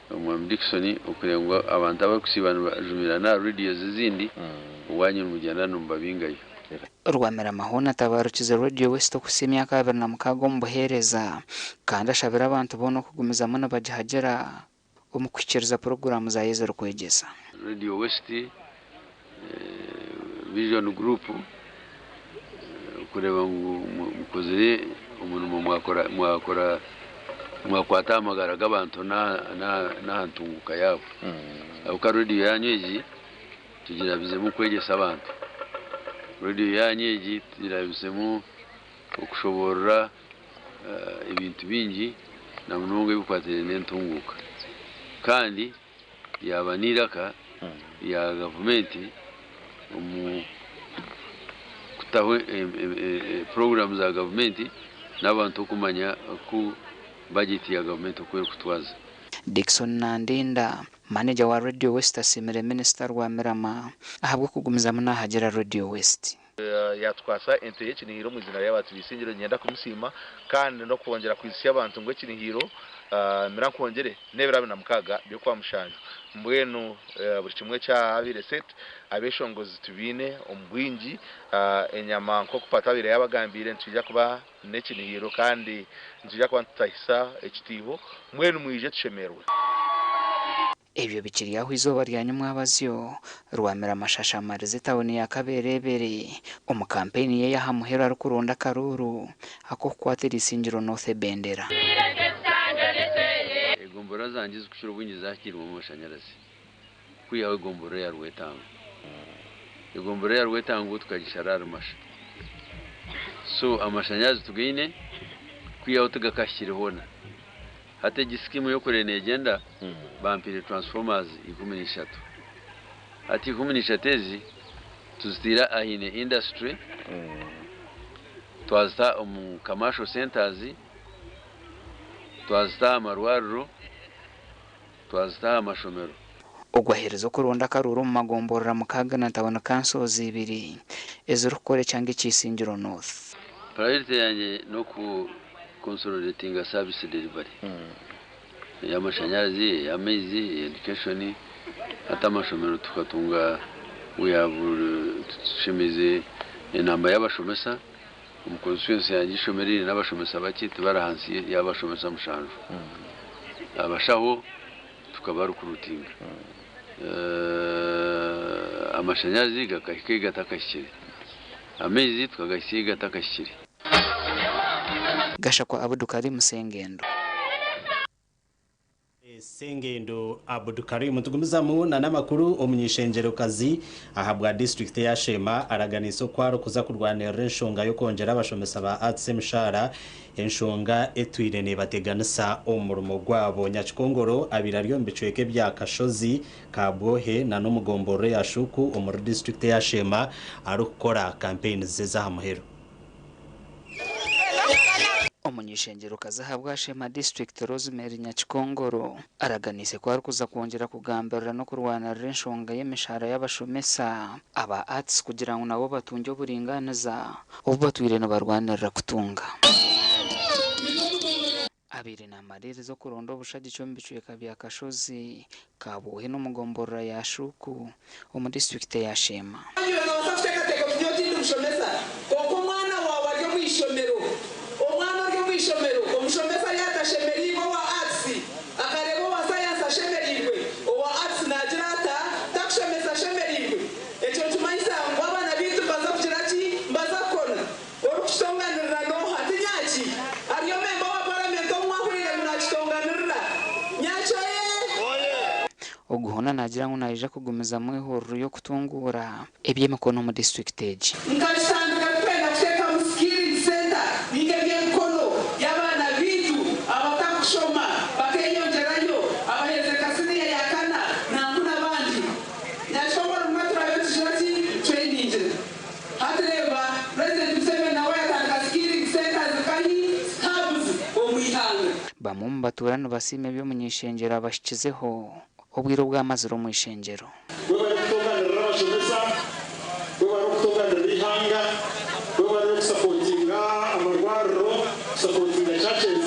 Omwami Dickson okureba ngu abantu abarikusiiba nibajumirana aha radios ezindi owanyu nimugyenda nimubabingayo. Rwamirama hoona atabarukize Radio West okuhitsya emyaka 26 omu buheereza kandi ashabire abantu boona okugumizamu nibagihagira omu kuhikiiriza puroguraamu zaayo ezirikwegyesa. Radio West, Vision Group kureeba ngu mukozire omurimo mwakora mwakwata aha magara g'abantu n'aha ntunguka yaabo. Ahabw'okuba rediyo yaanyu egi tugirabizemu kwegyesa abantu. Rediyo yaanyu egi tugirabizemu okushoboorora ebintu bingi na munonga ebikwatiraine n'entunguuka. Kandi yaaba n'eiraka rya gavumenti omu kutaho puroguraamu za gavumenti n'abantu okumanya oku bajeti ya gavumenti oku erikutwaza. Dickson Nandinda, Maneja wa Radio West asiimire Minisita Rwamirama ahabw'okugumizamu naahagira Radio West. Yatukwasa ente y'ekinihiro omu izina ry'abantu b'eisingiro niinyenda kumusiima kandi n'okwongyera kwijutsya abantu ngu ekinihiro mira nkwongyere n'ebiro 26 by'Okwamushanju mbwenu buri kimwe kyabaire set abeshongozi tubaine omu bwingi enyama nk'oku Pata abaire yabagambiire nitwija kuba n'ekinihiro kandi nitwija kuba nitutahisa ekitiiho mbwenu mwije tushemererwe. Ebyo bikiri aho eizooba rya nyomwabazyo Rwamira Mashasha amarize etauni ya Kabeerebere omu kampeyini ye ey'aha muheru arikuronda akaruuru ak'okukwatira Isingiro North ebendera. Egomborora zangye ezirikukira obwingi zahikiirwemu amashanyarazi kwihaho egomborora eya Rwetango. Egomborora eya Rwetango tukagishara ahari Masha. So amashanyarazi tugaine kwihaho tigakahikire hoona. Hati egi sikiimu y'okureeba neegyenda, bampaire transformers 13. Hati 13 ezi tuzitaire ahaine industry, twazita omu commercial centres, twazita aha marwariro, twazita aha mashomero. Ogu aheerize okuronda akaruuru omu magomborora 6 na tauni kansozi ibiri ezirikukora ekyanga ekya Isingiro North. Priority yangye n'oku consolidatinga service delivery ey'amashanyarazi, ey'amaizi, eya education hati amashomero tukatunga we have tushemeize enamba y'abashomesa omu constituency yangye eishomero eriine abashomesa bakye tibari ahansi y'abashomesa 7 abashaho tukaba recruitinga amashanyarazi gakahika ei gatakahikire amaizi tukagahitsya ei gatakahikire. Gashakwa Abudukarim Sengendo. Sengendo Abudukarim. Nitugumizamu na n'amakuru omuny'eishengyerokazi ahabwa disiturikiti eya Sheema araganiise oku arikuza kurwanirira enshonga y'okwongyera abashomesa ba Arts emishaara, enshonga etwire nebateganisa omu murimo gwabo. Nyakikongoro abaire ari omu bicweka ebya Kashozi, Kabwohe na n'omugomborora eya Shuku omuri disiturikiti eya Sheema arikukora kampeyini ze ez'aha muheru. Omuny'ishengyero-kazi ahabwa Sheema disiturikiti Rosemary Nyakikongoro araganiise ku arikuza kwongyera kugambirira n'okurwanirira enshonga y'emishahara y'abashomesa aba Arts kugira ngu nabo batungye oburingaaniza obu batwire nibarwanirira kutunga. Abaire namariiriza okuronda obushagiki omu bicweka bya Kashozi, Kabwohe n'omu gomborora ya Shuuku omu disiturikiti eya Sheema. Iwe noobaasa kuteekateeka oti nyowe tindi mushomesa, kwonka omwana waawe ari omu ishomero. Omwana ori omu ishomero, omushomesa yaaba atashemereirwe owa Arts, akareeba owa Science ashemereirwe, owa Arts naagira ata? Takushomesa ashemereirwe. Ekyo nikimanyisa ngu abaana baitu nibaza kugira ki? Nibaza kukona. Orikukitonganirira n'oha? Ti Nyaki? Ariyo memba wa paramenti ou mwahuriire ngu naakitonganirira? Nyaki oye! Ogu hoona naagira ngu naija kugumizamu ehururu y'okutunguura eby'emikono omu disiturikiti egi. Nkakitandika ndikwenda kuteekamu skilling centre ninga eby'emikono y'abaana baitu abatakushoma bakeyongyerayo, abaherize nka siniya ya kana nanku n'abandi. Nyakikongoro nimwo turaabe nitugira ki? Trainingira. Hati reeba Purezidenti Museveni nawe yatandika skilling centres nkahi? Hubs omu ihanga. Bamwe omu batuura nibasiima ebi omuny'eishengyero abahikizeho obwire obu amazire omu ishengyero. Webare kutonganirira abashomesa, webare okutonganirira eihanga, webare okusapotinga amarwariro, kusapotinga churches.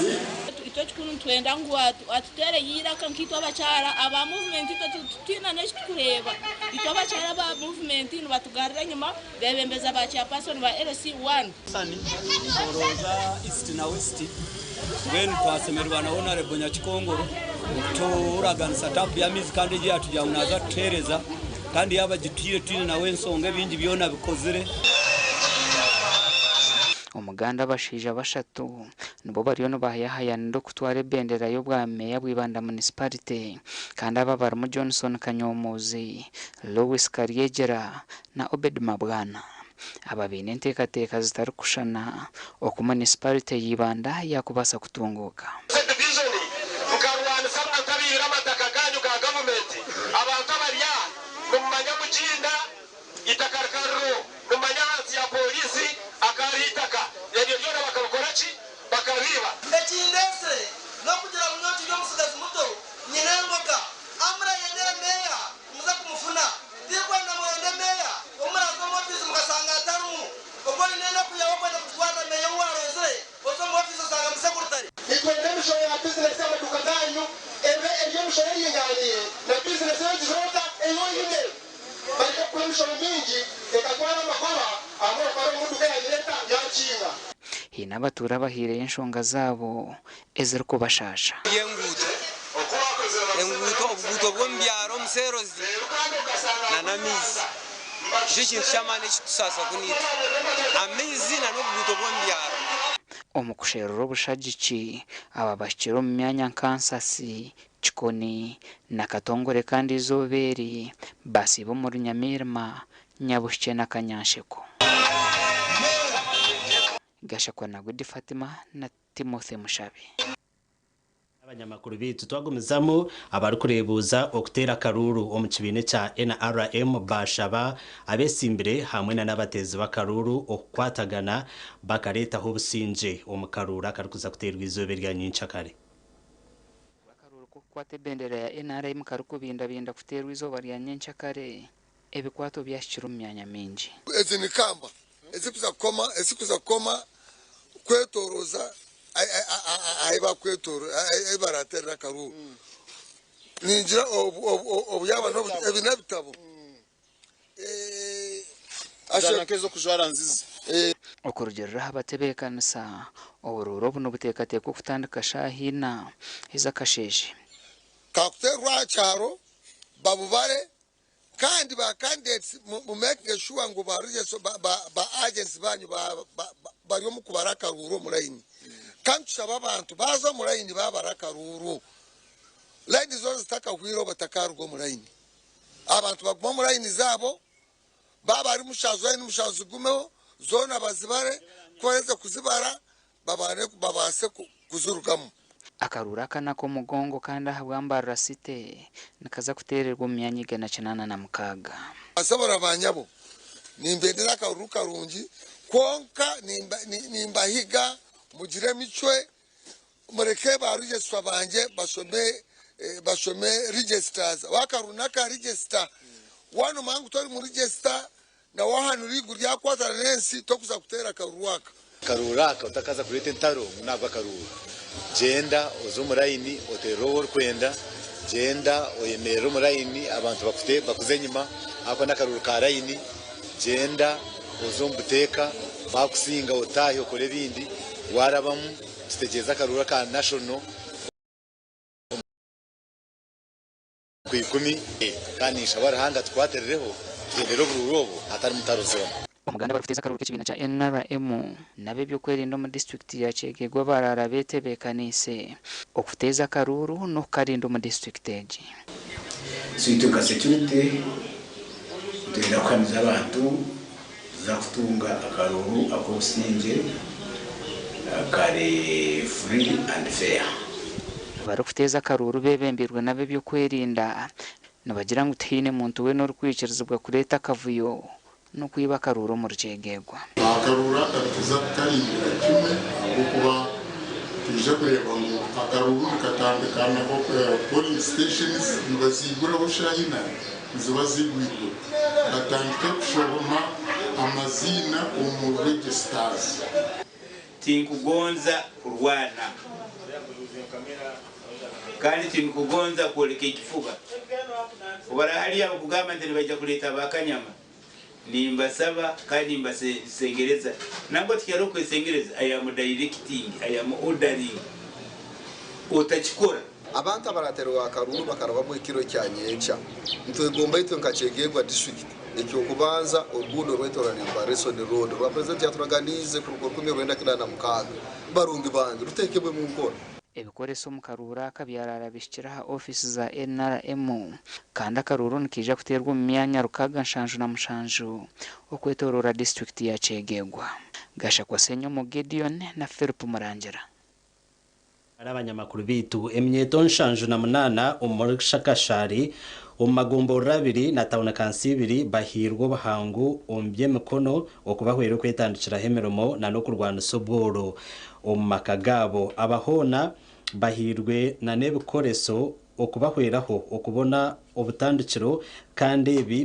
Itwe ekikuru nitwenda ngu atuteereyo eiraka nkaitwe abakyara aba movement itwe titwine n'ekitukureeba. Itwe abakyara aba movement nibatugarura enyima bebembeza ba chairperson ba LC one. Nshorooza East na West mbwenu twasemererwa na Honourable Nyakikongoro okuturaganisa taapu y'amaizi kandi egi yatugira ngu naaza kutuheereza kandi yaaba agituhaire twine nawe ensonga ebingi byona abikozire. Omuganda abashaija bashatu nibo bariyo nibahayahayanira okutwara ebendera y'obwa meeya bw'Ibanda Municipality kandi aba barimu Johnson Kanyomozi, Lewis Karyegyera na Obed Mabwana. Aba baine enteekateeka zitarikushushana oku Munisiparite ya Ibanda yaakubaasa kutunguuka. Division mukarwanisa abantu abaibire amataka ganyu ga gavumenti. Abantu abari aha nimumanya Muginda itaka rikariro, nimumanya ahansi ya pooriisi akahariho itaka. Ebyo byona bakabikora ki? Bakabiiba. Ekindeetsire n'okugira ngu nyowe nkiri omutsigazi muto nyine engoga. Amura yendera meeya muze kumufuna. Tirikwenda muronde meeya ou muraaze omu ofiisi mukashanga atarimu. Obwo oine enaku yaawe okwenda kugitwarira meeya ou waaronzire, oze omu ofiisi oshangamu sekuritare. Nitwenda emishoro ya bizinesi y'amaduuka gaanyu ebe eri emishoro eringaniire na bizinesi ei ogizire ota ei oine. Bareke kukuha emishoro mingi ekatwara amagoba ahabw'okuba hariho omuduuka eyabaire eta yakinga. Haine abatuura abahaireyo enshonga zaabo ezirikubashaasha. Enguuto, enguuto, obuguuto bw'omu byaro omu seerozi nana amaizi nikyo kintu ky'amaani ekirikutusaasa kunu itwe, amaizi nana obuguuto bw'omu byaro. Omu kusherura obushagiki, aba bahikire omu myanya nka Nsasi, Kikoni na Katongore kandi eizooba eri basiiba omuri Nyamiirima, Nyabuhikye na Kanyansheko. Gashakwa Nagudi Fatima na Timothy Mushabe. Abanyamakuru baitu twagumizamu abarikureebuuza okuteera akaruuru omu kibiina ekya NRM baashaba abeesimbire hamwe na n'abateezi b'akaruuru okukwatagana bakareetaho obusingye omu karuuru akarikuza kuteerwa eizooba erya nyenkyakare. Akaruuru k'okukwata ebendera ya NRM karikubindabinda kuteerwa eizooba rya nyenkyakare, ebikwato byahikire omu myanya mingi. Ezi ni kamba ezikuza kukoma ezikuza kukoma kwetoroza ahi bakwetoro ahi baraterera akaruru. Ningira obu yaba ebi n'ebitabo. Zana nk'ez'okujwara nzizi. Okurugiirira aha batebeekanisa, oburuuru obu nibuteekateekwa okutandika shaaha ina ez'akasheeshe. Kakuteerwa aha kyaro babubare kandi ba candidates mu makinge sure ngu ba ba agents banyu bari omu kubara akaruuru omu layini. Kandi tushaba abantu baaza omu layini babara akaruuru. Layini zoona zitakahwireho batakaruga omu layini. Abantu baguma omu layini zaabo, baaba ari mushanju layini mushanju zigumeho zoona bazibare, ku baraheza kuzibara babane babaase kuzirugamu. Akaruuru aka n'ak'omugongo kandi ahabwa Mbarara City nikaza kuteererwa omu myanya 186. Basobora ba nyabo, nimbendera akaruru karungi, kwonka nimbahiga. Mugire emicwe, mureke ba registrar bangye bashome bashome registers. Akaruru n'aka register. Waaba noomanya ngu tori mu register na waahanura eiguru ryakukwatana n'ensi, torikuza kuteera akaruru aka. Akaruuru aka otakaza kureeta entaro ngu nahabw'akaruuru. Gyenda oze omu layini oteerere ou orikwenda, gyenda oyemerere omu layini abantu bakute bakuze enyima ahakuba n'akaruuru ka layini, gyenda oze omu buteeka baakusinga otaahe okore ebindi, waarabamu tutegyereze akaruuru aka national omu Kwikumi kandi ninshaba Ruhanga atukwatirireho tugyendere oburuuru obu hatarimu ntaro zoona. Omuganda abarikuteeza akaruuru k'ekibiina kya NRM n'ab'ebyokwerinda omu disiturikiti ya Kyegegwa baraara betebeekaniise okuteeza akaruuru n'okukarinda omu disiturikiti egi. So itwe nka security nitwenda kuhamiza abantu tuza kutunga akaruuru ak'obusingye akari free and fair. Abarikuteeza akaruuru beebembeirwe n'ab'ebyokwerinda nibagira ngu tihaine muntu weena orikwikirizibwa kureeta akavuyo n'okwiba akaruuru omu Rukyegegwa. Akaruuru aka nituza kukarindira kimwe ahabw'okuba nitwija kureeba ngu akaruuru nikatandika na polling stations nibaziiguraho shaaha ina niziba ziigwirwe batandike kushoma amaziina omu registers. Tinkugonza kurwana, kandi tindikugonza kwoleka ekifuba. Obu hariya kugamba nti nibaija kuleeta bakanyama, nimbasaba kandi nimbasengereza. Nangwa tikyari okwesengereza, I am directing, I am ordering. Otakikora. Abantu abaraterwa akaruru bakarabamu ekiro kya nyenkya, nitwegomba itwe nka Kyegegwa district ekyokubanza oruguudo rwetoraniirwa Reson Road rwa president yaturaganiize kuruga 1996 barungi bange rutekebwe mu nkora. Ebikoreso omu karuuru aka byaraara bihikire aha ofiisi za NRM kandi akaruuru nikaija kuteerwa omu myanya 677 okwetooroora disiturikiti ya Kyegegwa. Gashakwa Ssenyomo Gideon na Philip Murangira. Ari abanyamakuru baitu eminyeeto 78 omuri Shakashari omu magomborora abiri na tawuni kansi ibiri bahiirwe obuhangu omu by'emikono okubahwera okwetandikiraho emirimo na n'okurwanisa obworo omu maka gaabo. Abahoona bahiirwe na n'ebikoreso okubahweraho okubona obutandikiro kandi ebi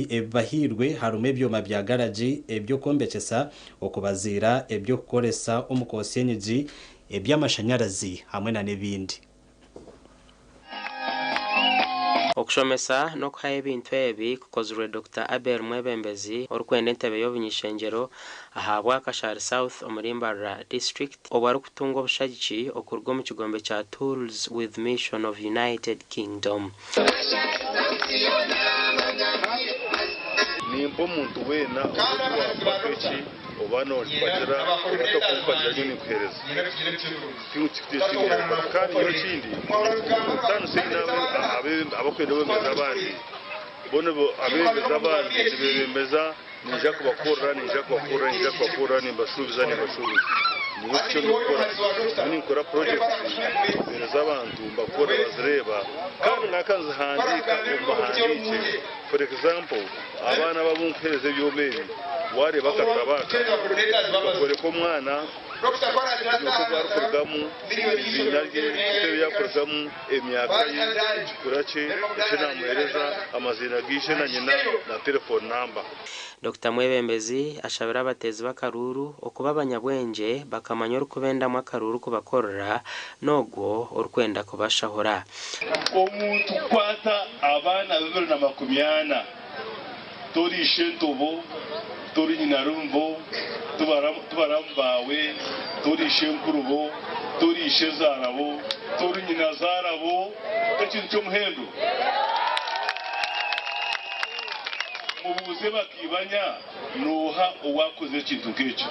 ebibahiirwe harimu ebyoma bya garagi, eby'okwombekyesa, okubaziira, eby'okukoresa omu kwosya enyigi, eby'amashanyarazi hamwe na n'ebindi. Okushomesa n'okuhayo ebintu ebi kukozirwe Dr. Abel Mwebembezi orikwenda entebe y'obunyishengyero ahabwa Kashari South omuri Mbarara district obwo arikutunga obushagiki okuruga omu kigombe kya Tools with Mission of United Kingdom. Nimpa omuntu weena orikuwampa eki oba nompagira oba tokumpagira nyowe ninkuheereza kandi nyowe ekindi ntandise abakwenda abebembezi abandi boona abebembezi abandi nibebembeza ninja kubakorera ninja kubakorera ninja kubakorera nimbashuubiza nimbashuubiza nyowe ekyo ndikukora nyowe ninkora project mpereza abantu mbakorera bazireeba kandi ngaka nzihandiika omu bahandiike. For example, abaana abamu nkuheereza ebyoma ebi wareeba akatabo aka kakoreka omwana oku arikurugamu, eiziina rye, ekitebe yakurugamu, emyaka ye, ekikura kye, eki namuheereza, amaziina g'ishe na nyina na telefone namba. Dr. Mwebembezi ashabire abateezi b'akaruuru okuba abanyabwengye bakamanya orikubendamu akaruuru kubakorera n'ogwo orikwenda kubashahura. Omuntu kukwata abaana 2040 tori ishentobo, tori nyinarumbo, tubaramu baawe, tori ishenkurubo, tori ishezaarabo, tori nyinazaarabo, ekintu ky'omuhendo. Mubuuze bakibanya nooha owakoze ekintu nk'ekyo.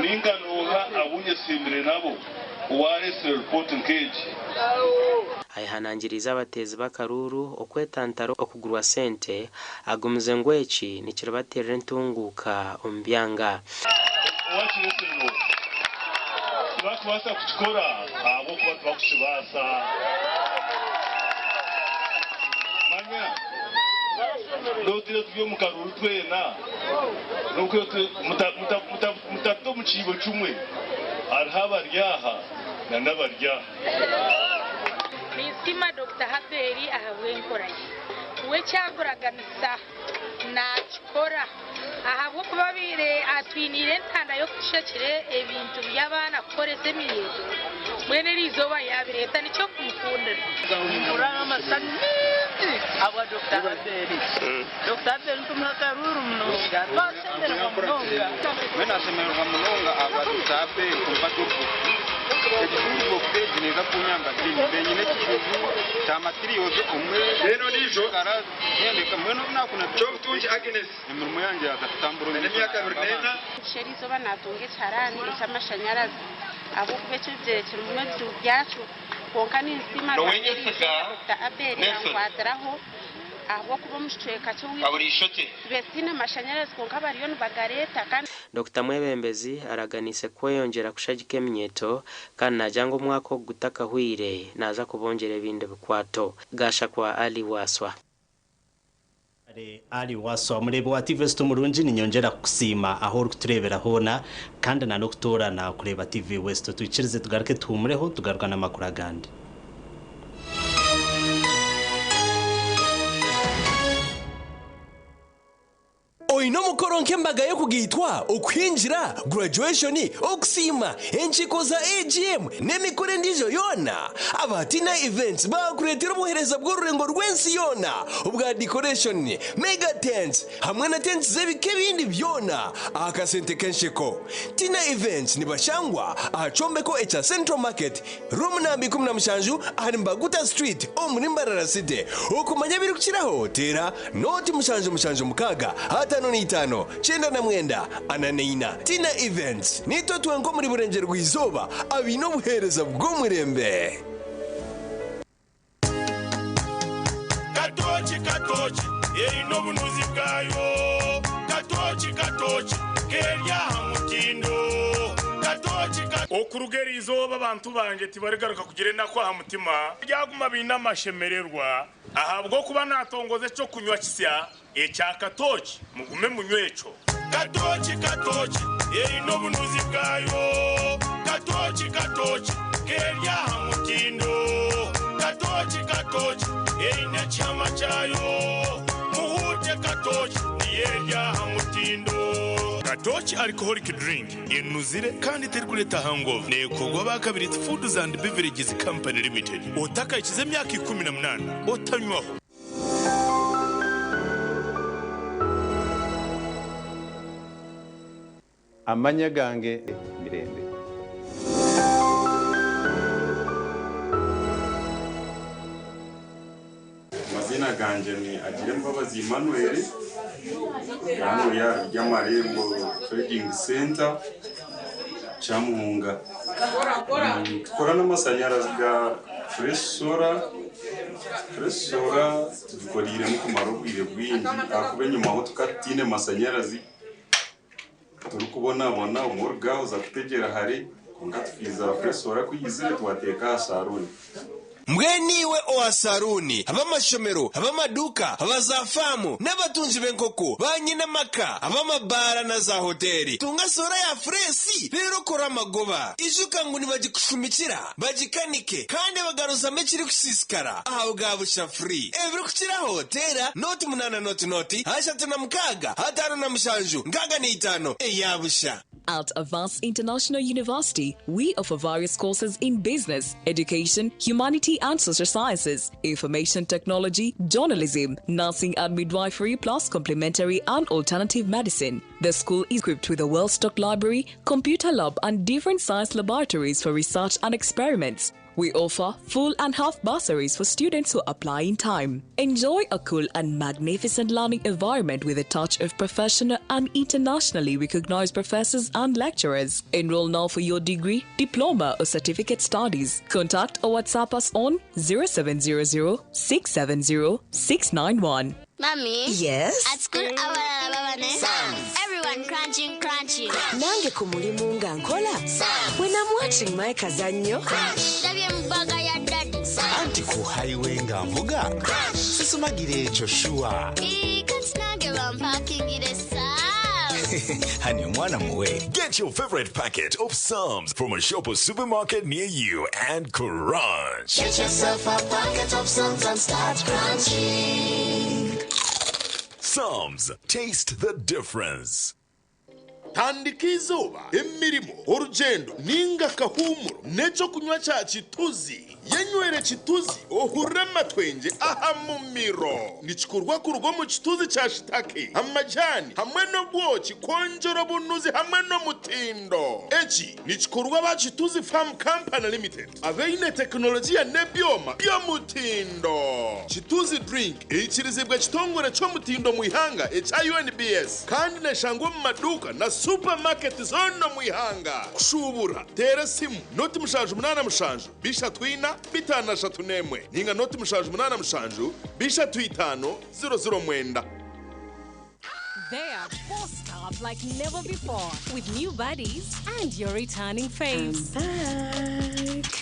Ninga nooha abunyesimbire nabo owaresire ripoti nk'egi. Ayehanangiriize abateezi b'akaruuru okwetantara okugurwa sente agumize ngu eki nikiribateerera entunguuka omu byanga. Owakiresire nooha? Tibakubaasa kukikora ahabw'okuba tibakukibaasa. Manya N'otwire turi omu karuru twena, mutatuta omu kiibo kimwe, hariho abari aha n'abari aha. Ninsiima Dokita Haberi ahabw'enkora ye. We ekyakuraganisa naakikora ahabw'okuba abaire atwiniire entanda y'okutushakira ebintu by'abaana kukoresa eminyeeto, mbwenu eriizooba yaabireeta nikyo kumukundira. Nimpurira amasanyu mingi ahabwa Dokita Haberi. Dokita Haberi nitumuha akaruuru munonga, twashemererwa munonga. Mbwenu nashemererwa munonga ahabwa Dokita Haberi kumpa toolbox. Egi toolbox egi neeza kunyamba mbe nyine ekizibu kya materials omwe Rero nijo mbwenu obu naakuna Kyobutungi Agnes emirimo yangye yaaza kutambura Aine emyaka 24. Eriizooba naatunga ekiharani eky'amashanyarazi ahabw'okuba ekyo ebigyere kirimu ebizibu byakyo kwonka ninsiima Nowenyesiga Dr. Abel Nelson. yankwatiraho ahabw'okuba omu kicweka Kaburishoke. tube tiine mashanyarazi kwonka bariyo nibagareeta kandi Dr Mwebembezi araganiise kweyongyera kushagika eminyeeto kandi naagira ngu omwaka ogu gutakahwire naaza kubongyera ebindi bikwato. Gashakwa Ali Waswa. Ali Waswa mureebi wa TV West omurungi ninyongyera kukusiima ahu orikutureebera hoona kandi na n'okutoorana kureeba TV West. Twikirize tugaruke tuhumureho tugaruka n'amakuru agandi. Oine omukoro nk'embaga y'okugaitwa, okuhingira, graduation, okusiima, enkiiko za AGM n'emikoro endiijo yoona? Aba Tina Events baakureetera obuheereza bw'orurengo rw'ensi yoona obwa decoration, mega tents hamwe na tents z'ebika ebindi byona aha kasente k'ensheko. Tina Events nibashangwa aha kyombeko ekya Central Market, Room namba 17 ahari Mbaguta Street omuri Mbarara City. Okumanya ebirikukiraho teera noti 776 55 99 44. Tina Events niitwe twenka omuri Burengyerwa Izooba abaine obuheereza bw'omurembe. Katooki katooki eine obunuzi bwayo, Katooki katooki keri aha mutindo, Katooki ka. Okuruga eri izooba abantu bangye tibarigaruka kugira enaku aha mutima, baryaguma baine amashemererwa, ahabw'okuba naatongoza eky'okunywa kisya ekya katooki, mugume munywe ekyo. Katooki katooki eine obunuzi bwayo, Katooki katooki keri aha mutindo, Katooki katooki eine ekihama kyayo, Muhuute katooki niyo eri aha mutindo. Katooki Alcoholic Drink enuzire kandi terikureeta hangover neekorwa aba Kabirizi Foods and Beverages Company Limited. Otakahikize emyaka 18 otanywaho. Amanya gange Mirembe. Amaziina gangye ni Agirembabazi Emmanuel, hanu ori aha Ryamarembo Trading Centre, Kyamuhunga. Nitukora n'amashanyarazi ga Fresh Solar. Fresh Solar tugikoreiremu kumara obwire bwingi ahakuba enyimaho tukaba tutaine mashanyarazi turikubonabona obumwe oruga oza kutegyera hare kwonka tukiiza Fresh Solar ku eizire twateeka aha saruuni. Mbwenu iwe owa saruuni, ab'amashomero, ab'amaduuka, aba za faamu n'abatungi b'enkoko, ba nyine amaka, ab'amabaara na za hoteeri, tunga soora ya fureesi reero okore amagoba. Ijuka ngu nibagikushumikira, bagikanike kandi bagaruzamu ekirikusiisikara aha bwa busha free. Ebirikukiraho teera nooti munaana nooti nooti 36 57 65 eya busha. At Avance International University, we offer various courses in business, education, humanity and social sciences, information technology, journalism, nursing and midwifery, plus complementary and alternative medicine. The school is equipped with a well-stocked library, computer lab and different science laboratories for research and experiments. We offer full and half bursaries for students who apply in time. Enjoy a cool and magnificent learning environment with a touch of professional and internationally recognized professors and lecturers. Enroll now for your degree, diploma, or certificate studies. Contact or WhatsApp us on 0700 670 691. Mommy? Yes? At school, abalala babane. Everyone crunching, crunching. Nange ku mulimu nga nkola. When I'm watching my kazannyo. Ndabye mu bag ya daddy. Anti Anti ku highway nga nvuga sisumagira ekyo shuwa. Kati nange bampakingire Psalms. Hani omwana muwe. Get your favorite packet of Psalms from a shop or supermarket near you and crunch. Get yourself a packet of Psalms and start crunching. Psalms, taste the difference. Tandika izooba, emirimo, orugendo ninga akahumuro n'ekyokunywa kya Kituzi. Yenywere Kituzi ohurire amatwengye aha mumiro. Nikikorwa kuruga omu kituzi kya shitake, amajani hamwe n'obwoki kwongyera obunuzi hamwe n'omutindo. Eki nikikorwa aba Kituzi Farm Company Limited abaine tekinologiya n'ebyoma by'omutindo. Kituzi drink eikirizibwa ekitongore ky'omutindo mu ihanga ekya UNBS kandi neshangwa omu maduuka na supermarket zoona omu ihanga. Kushubura teera esimu 087 34 531 ninga 087 35 009. They are bossed up like never before with new buddies and your returning faves.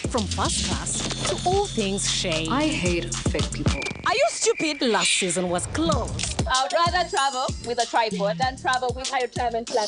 From first class to all things shade. I hate fake people. Are you stupid? Last season was close. I would rather travel with a tripod than travel with a retirement plan.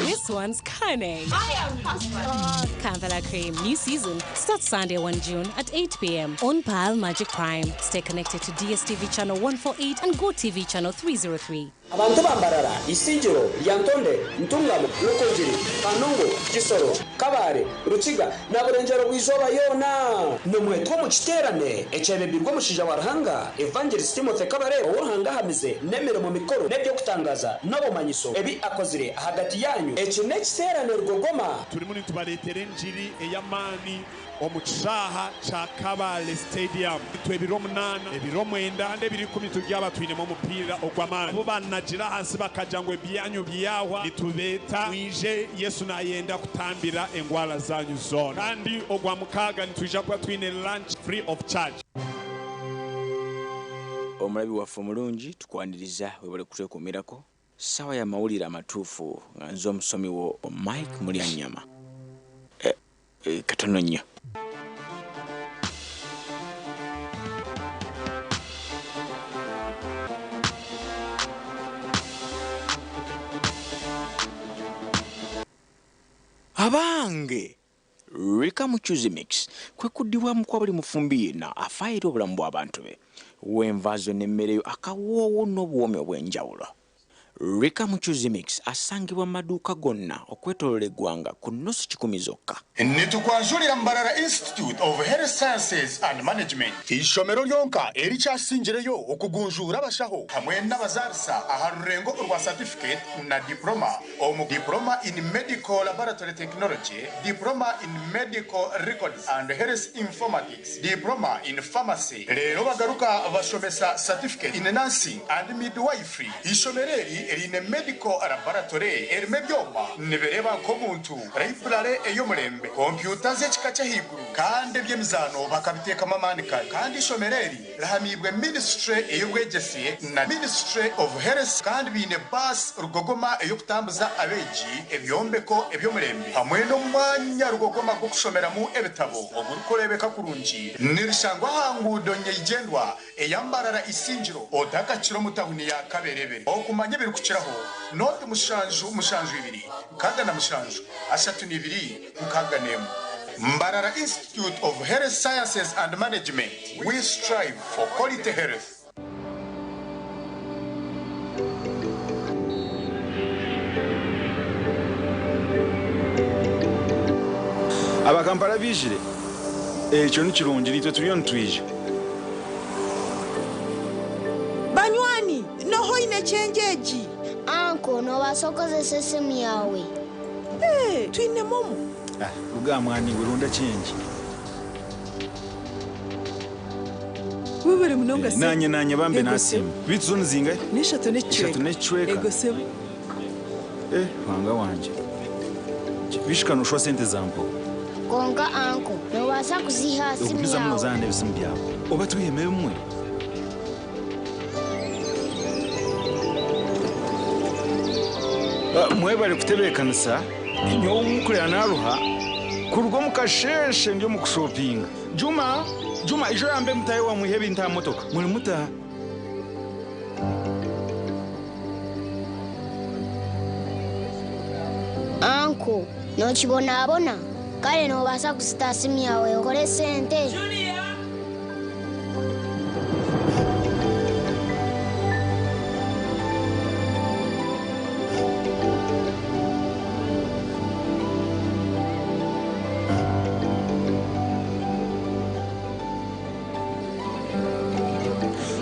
This one's cunning. I am passport. Kampala Cream, new season starts Sunday 1 June at 8 p.m. on Pearl Magic Prime. Stay connected to DSTV channel 148 and GoTV channel 303. Abantu bambarara, Isingiro, Lyantonde, Ntungamo, Rukungiri, Kanungu, Kisoro, Kabare, Rukiga na Burengyero bw'izooba yoona nimwetwa omu kiteerane ekyebembirwe omushaija wa Ruhanga Evangelist Timothy Kabare ou Ruhanga ahamize n'emirimo mikuru n'eby'okutangaza n'obumanyiso ebi akozire ahagati yaanyu. Eki n'ekiteerane rugogoma. Turimu nitubareetera enjiri ey'amaani omu kishaaha kya Kabale Stadium. Itwe ebiro 8, ebiro 9 kandi ebiro 10 turyaba twinemu omupiira ogw'amaani. Abu banagira ahansi bakagira ngu ebyanyu byahwa, nitubeeta mwije, Yesu nayenda kutambira engwara zanyu zoona. Kandi ogwa mukaaga nitwija kuba twine lunch free of charge. Omulabi waffe omulungi, tukwaniriza, webale kutwekuumirako. Ssaawa ya mawulire amatuufu nga nze omusomi wo Mike Mulyanyama. Eh, eh, katono nnyo. Abange! Rika Muchuzi Mix kwe kuddibwamu kwa buli mufumbi yenna afaayo eri obulamu bw'abantu be. W'enva zo n'emmere yo akawoowo n'obuwoomi obw'enjawulo. Rika Muchuzi Mix asangibwa mu maduuka gonna okwetooloola eggwanga ku nnusu 100 zokka. Nitukwanjurira Mbarara Institute of Health Sciences and Management, eishomero ryonka erikyasingireyo okugunjuura abashaho hamwe n'abazaarisa aha rurengo orwa certificate na diploma omu diploma in medical laboratory technology, diploma in medical records and health informatics, diploma in pharmacy. Reero bagaruka bashomesa certificate in nursing and midwifery. Ishomero eri riine medical laboratory erimu ebyoma nibireeba nk'omuntu, library ey'omurembe, kompyuta z'ekika ky'ahaiguru kandi eby'emizaano bakabiteekamu amaani kare. Kandi ishomero eri rihamiibwe ministry ey'obwegyese na ministry of health kandi biine baasi rugogoma ey'okutambuza abeegi, ebyombeko eby'omurembe hamwe n'omwanya rugogoma gw'okushomeramu ebitabo ogurikureebeka kurungi. Nirishangwa aha nguudo nyeigyendwa eya Mbarara Isingiro otakakira omu tawuni ya Kaberebe. Okumanya ebirikukiraho 0 7 7 67 32 61. Mbarara Institute of Health Sciences and Management. We strive for quality health. Abakampala biijire, ekyo ni kirungi, naitwe turiyo nitwija. Banywani, noho oine change egi? Uncle, noobaasa kukozesa esimu yaawe. Hey, twine momo. Ah, ruga mwani ronda change. Webare munonga sebo. Nanye nanye bambe. Ego. Nasiima. Bitu zo nizingahe? N'eshatu n'ekicweka. Eshatu n'ekicweka. Ego sebo. Eh, wanga wanje bishika noshwa sente zampo. Konka uncle, noobaasa kuziha aha simu Okubiza muno yaawe. zana ebisimu byawe oba twiheme bimwe. Ah, mwebale kutebeekanisa. Nyowe nkurira naruha. Kuruga omu kasheeshe ndi omu kushopinga. Juma, Juma, ijo yambe mutahe wamwiha ebintu aha motoka. Muri muta? Anko, nokibonabona kare nobaasa kusita simu yawe okore sente.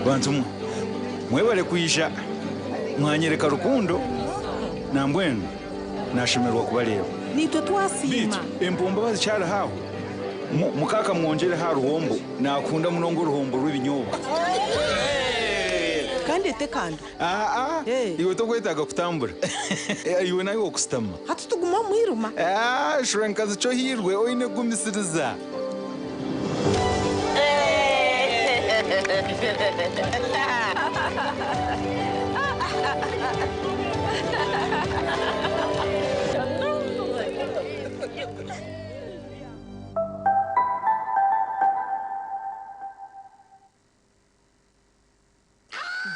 Bantu mwe, mwebale kwija mwanyereka rukundo nambwenu nashemererwa kubareeba. Nitwe twasiima. Bitu empombo bazikyari aho mukaka mwongyere aha ruhombo nakunda munonga oruhombo rw'ebinyobwa. Kandi etekando. Aa, iwe tokwetaaga kutambura. Iwe nawe okusitama. Hati tuguma omwirima. Ah, shura nkazi kyo hirwe oine kugumisiriza.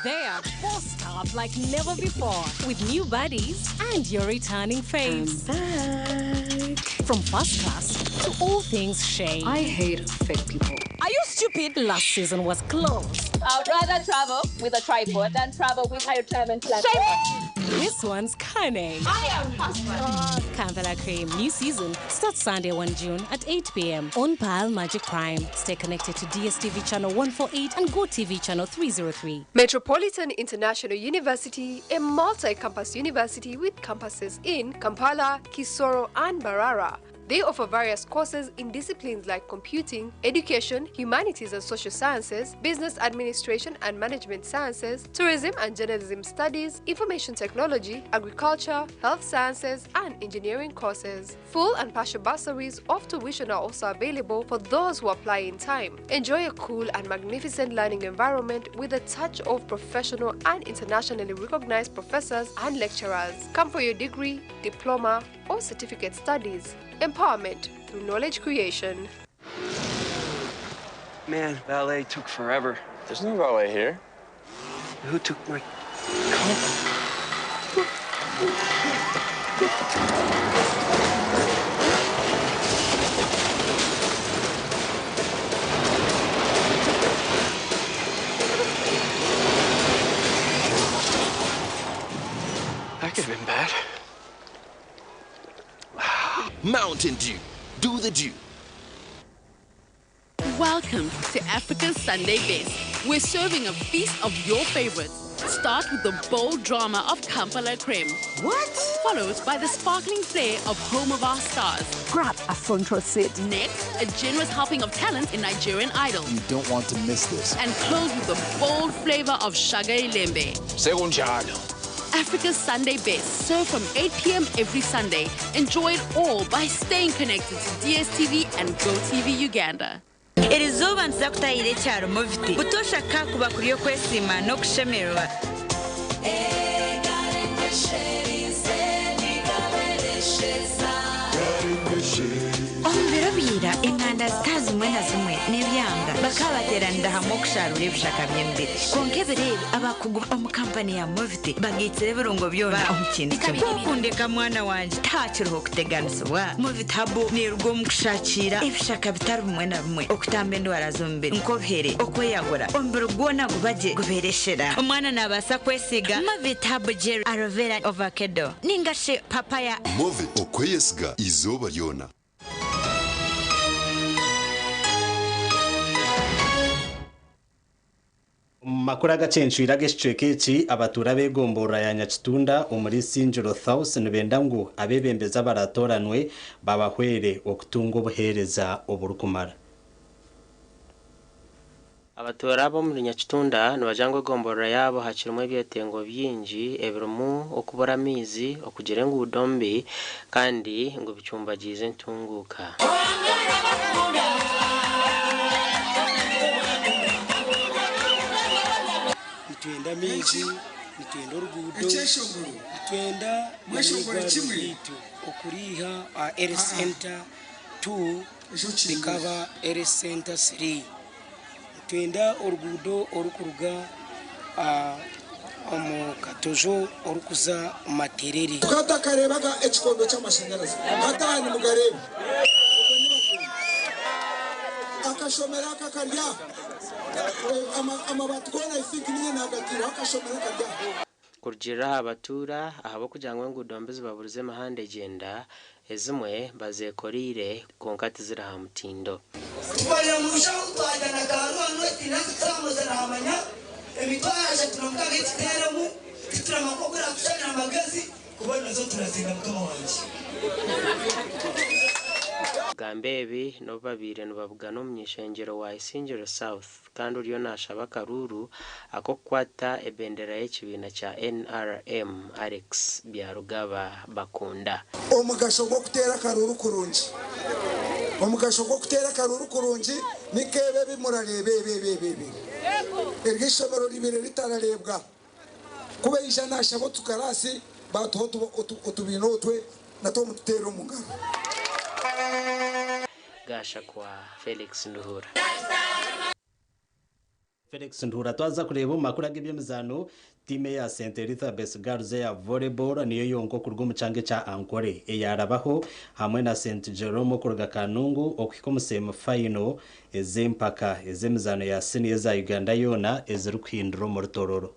They are bossed up like never before with new buddies and your returning faves. From first class to all things shade. I hate fake people. Are you stupid? Last season was close. I'd rather travel with a tripod than travel with a retirement plan. This one's cunning. I am husband. Kampala Cream, new season starts Sunday 1 June at 8 p.m. on Pearl Magic Prime. Stay connected to DSTV channel 148 and GoTV channel 303. Metropolitan International University, a multi-campus university with campuses in Kampala, Kisoro, and Mbarara. They offer various courses in disciplines like computing, education, humanities and social sciences, business administration and management sciences, tourism and journalism studies, information technology, agriculture, health sciences, and engineering courses. Full and partial bursaries of tuition are also available for those who apply in time. Enjoy a cool and magnificent learning environment with a touch of professional and internationally recognized professors and lecturers. Come for your degree, diploma, or certificate studies. Empowerment through knowledge creation. Man, valet took forever. There's no valet here. Who took my That could have been bad. Mountain Dew. Do the dew. Welcome to Africa's Sunday Best. We're serving a feast of your favorites. Start with the bold drama of Kampala Creme. What? Followed by the sparkling flair of Home of Our Stars. Grab a front row seat. Next, a generous helping of talent in Nigerian Idol. You don't want to miss this. And close with the bold flavor of Shaga Ilembe. Sekunjalo. Africa's Sunday Best, served from 8 p.m. every Sunday. Enjoy it all by staying connected to DSTV and GoTV Uganda. Eri izooba nituza kutahira ekyaro Moviti butoosha kakuba kuri okwesiima n'okushemererwa. Omu biro bya enganda zitari zimwe na zimwe n'ebyanga bakaba bateeranira hamwe okusharura ebishaka by'emibiri. Kwonka ebiro ebi abakugu omu kampani ya Moviti bagaitsire ebirungo byona omu kintu kimwe. Kwokundeka mwana wangye tihakiriho kuteganisibwa. Moviti Herbal neeruga omu kushakiira ebishaka bitari bimwe na bimwe okutamba endwara z'omubiri nk'obuhere, okweyagura, omubiri gwona guba gye gubeereshera. Omwana naabaasa kwesiiga Moviti Herbal Gel Aloe Vera Avocado ninga shi Papaya. Movit okweyesiga izooba ryona. Omu makuru agacencwire ag'ekicweka eki, abatuura b'egomborora ya Nyakitunda omuri Isingiro South nibenda ngu abeebembezi abaratoranwe babahwere okutunga obuheereza oburikumara. Abatuura ab'omuri Nyakitunda nibagira ngu egomborora yaabo hakirimu ebyetengo bingi ebirimu okubura amaizi, okugira enguudo mbi kandi ngu bicumbagiize entunguuka. Nitwenda amaizi, nitwenda oruguudo, Ekyeshongoro. nitwenda Mweshongoro n'eirwariro kimwe. ryaitu okuriiha aha health center 2 bikaba Health Center 3. Nitwenda oruguudo orukuruga omu Katojo orukuza Materere. Tukatakareebaga ekikondo ky'amashanyarazi, hati aha nimugareeba. Obwo nibakunda. Akashomero aka kari aha, amabaati goona I think niinye naagataireho akashomero kari aha. Kurugiirira aha batuura, ahabw'okugira ngu enguudo mbi zibaburize emihanda egyenda, ezimwe bazekoreire kwonka tiziri aha mutindo. Tubarira ngu rushaho kutwajya na kaarwano etiine kuturamuza naamanya emitwaro 36 ei tuteeremu tituramanya nk'oku eratusharira amagezi kuba nazo turazinda mukama wangye. Gamba ebi n'obu babaire nibabugana omuny'ishengyero wa Isingiro South kandi oriyo naashaba akaruuru ak'okukwata ebendera y'ekibiina kya NRM, Alex Byarugaba Bakunda. Omugasho gw'okuteera akaruuru kurungi Omugasho gw'okuteera akaruuru kurungi ni nk'ebi ebi murareeba ebi ebi ebi ebi. Eryo ishomero ribaire ritarareebwa. Ku baija naashaba otukaraasi baatuha otubiina otwe natwo mututeere omu ngaro. Gashakwa Felix Nduhura. Felix Nduhura Twaza kureeba omu makuru ag'eby'emizaano, tiimu eya St Elizabeth Girls eya Volleyball niyo yonka okuruga omu kyanga ekya Ankole eyarabaho hamwe na St Jerome okuruga Kanungu okuhika omu semi final ez'empaka ez'emizaano ya siniya eza Uganda yoona ezirikuhindura omuri Tororo.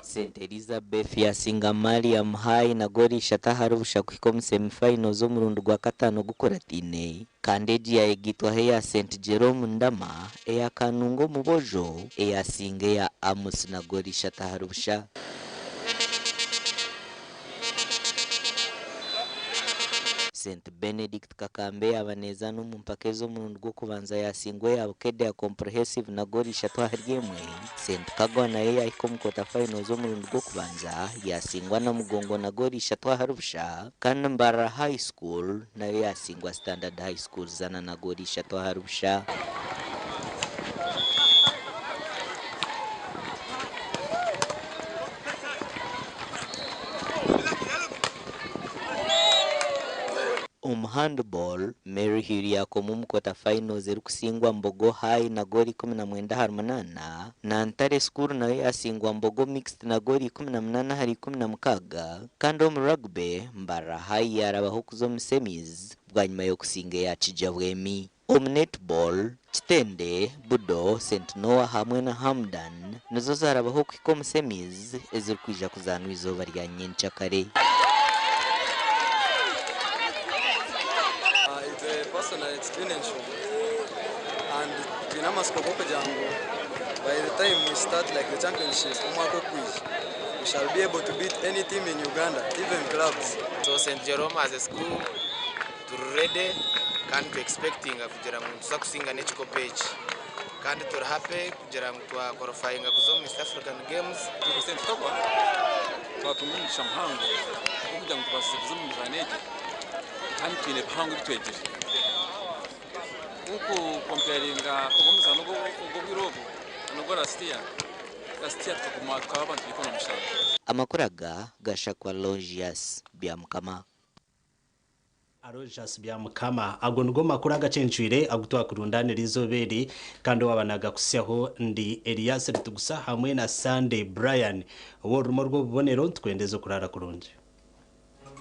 St Elizabeth yasinga Mariam High na goolo ishatu ahari busha kuhika omu semi finals omurundi gwa kataano gukurataine kandi egi yayegaitwaho eya St Jerome Ndama eya Kanungu omu boojo eyasinga eya Amos na goolo ishatu ahari busha. St Benedict Kakambe yaaba neezaana omu mpaka ez'omurundi gw'okubanza yaasingwa eya Bukedea Comprehensive na goolo ishatu ahari emwe. St Kagwa nayo yaahika omu quarter finals omurundi gw'okubanza yaasingwa Namugongo na goolo ishatu ahari busha kandi Mbarara High School nayo yaasingwa Standard High School Zana na goolo ishatu ahari busha. Omu handball, Mary Hill yaakoma omu quarter finals erikusingwa Mbogo High na goolo 19 ahari munaana, na Ntare School nayo yaasingwa Mbogo Mixed na goolo 18 ahari 16 kandi omu rugby, Mbarara High yaarabaho kuza omu semis bwanyima y'okusinga eya Kijjabwemi. Omu netball, Kitende, Budo, St Noah hamwe na Hamdan nizo zaarabaho kuhika omu semis ezirikwija kuzaanwa eizooba rya nyenkyakare. Itwe personally titwine nshonga and twine amatsiko g'okugira ngu by the time we start like the championship omwaka okwija we shall be able to beat any team in Uganda even clubs. So St Jerome as a school turi ready kandi tu expectinga kugira ngu nituza kusinga n'ekikopo eki kandi turi happy kugira ngu twa qualifyinga kuza omu East African Games. Itwe St Kagwa twatunga omugisha muhango gw'okugira ngu tubaasize kuza omu mizaano egi kandi twine bihango ebi twegire. Ku comparinga ogu omuzaano ogw'obwire obu n'ogwa last year, last year tukaguma tukaba abantu 17. Amakuru aga gashakwa Aloysius Byamukama. Aloysius Byamukama. Ago nigo makuru agacencwire agu twakurundaanira eizooba eri kandi owaaba naagakutsyaho ndi Elias Ritugusa hamwe na Sunday Brian. Ow'orurimi orw'obubonero nitukwendeza okuraara kurungi.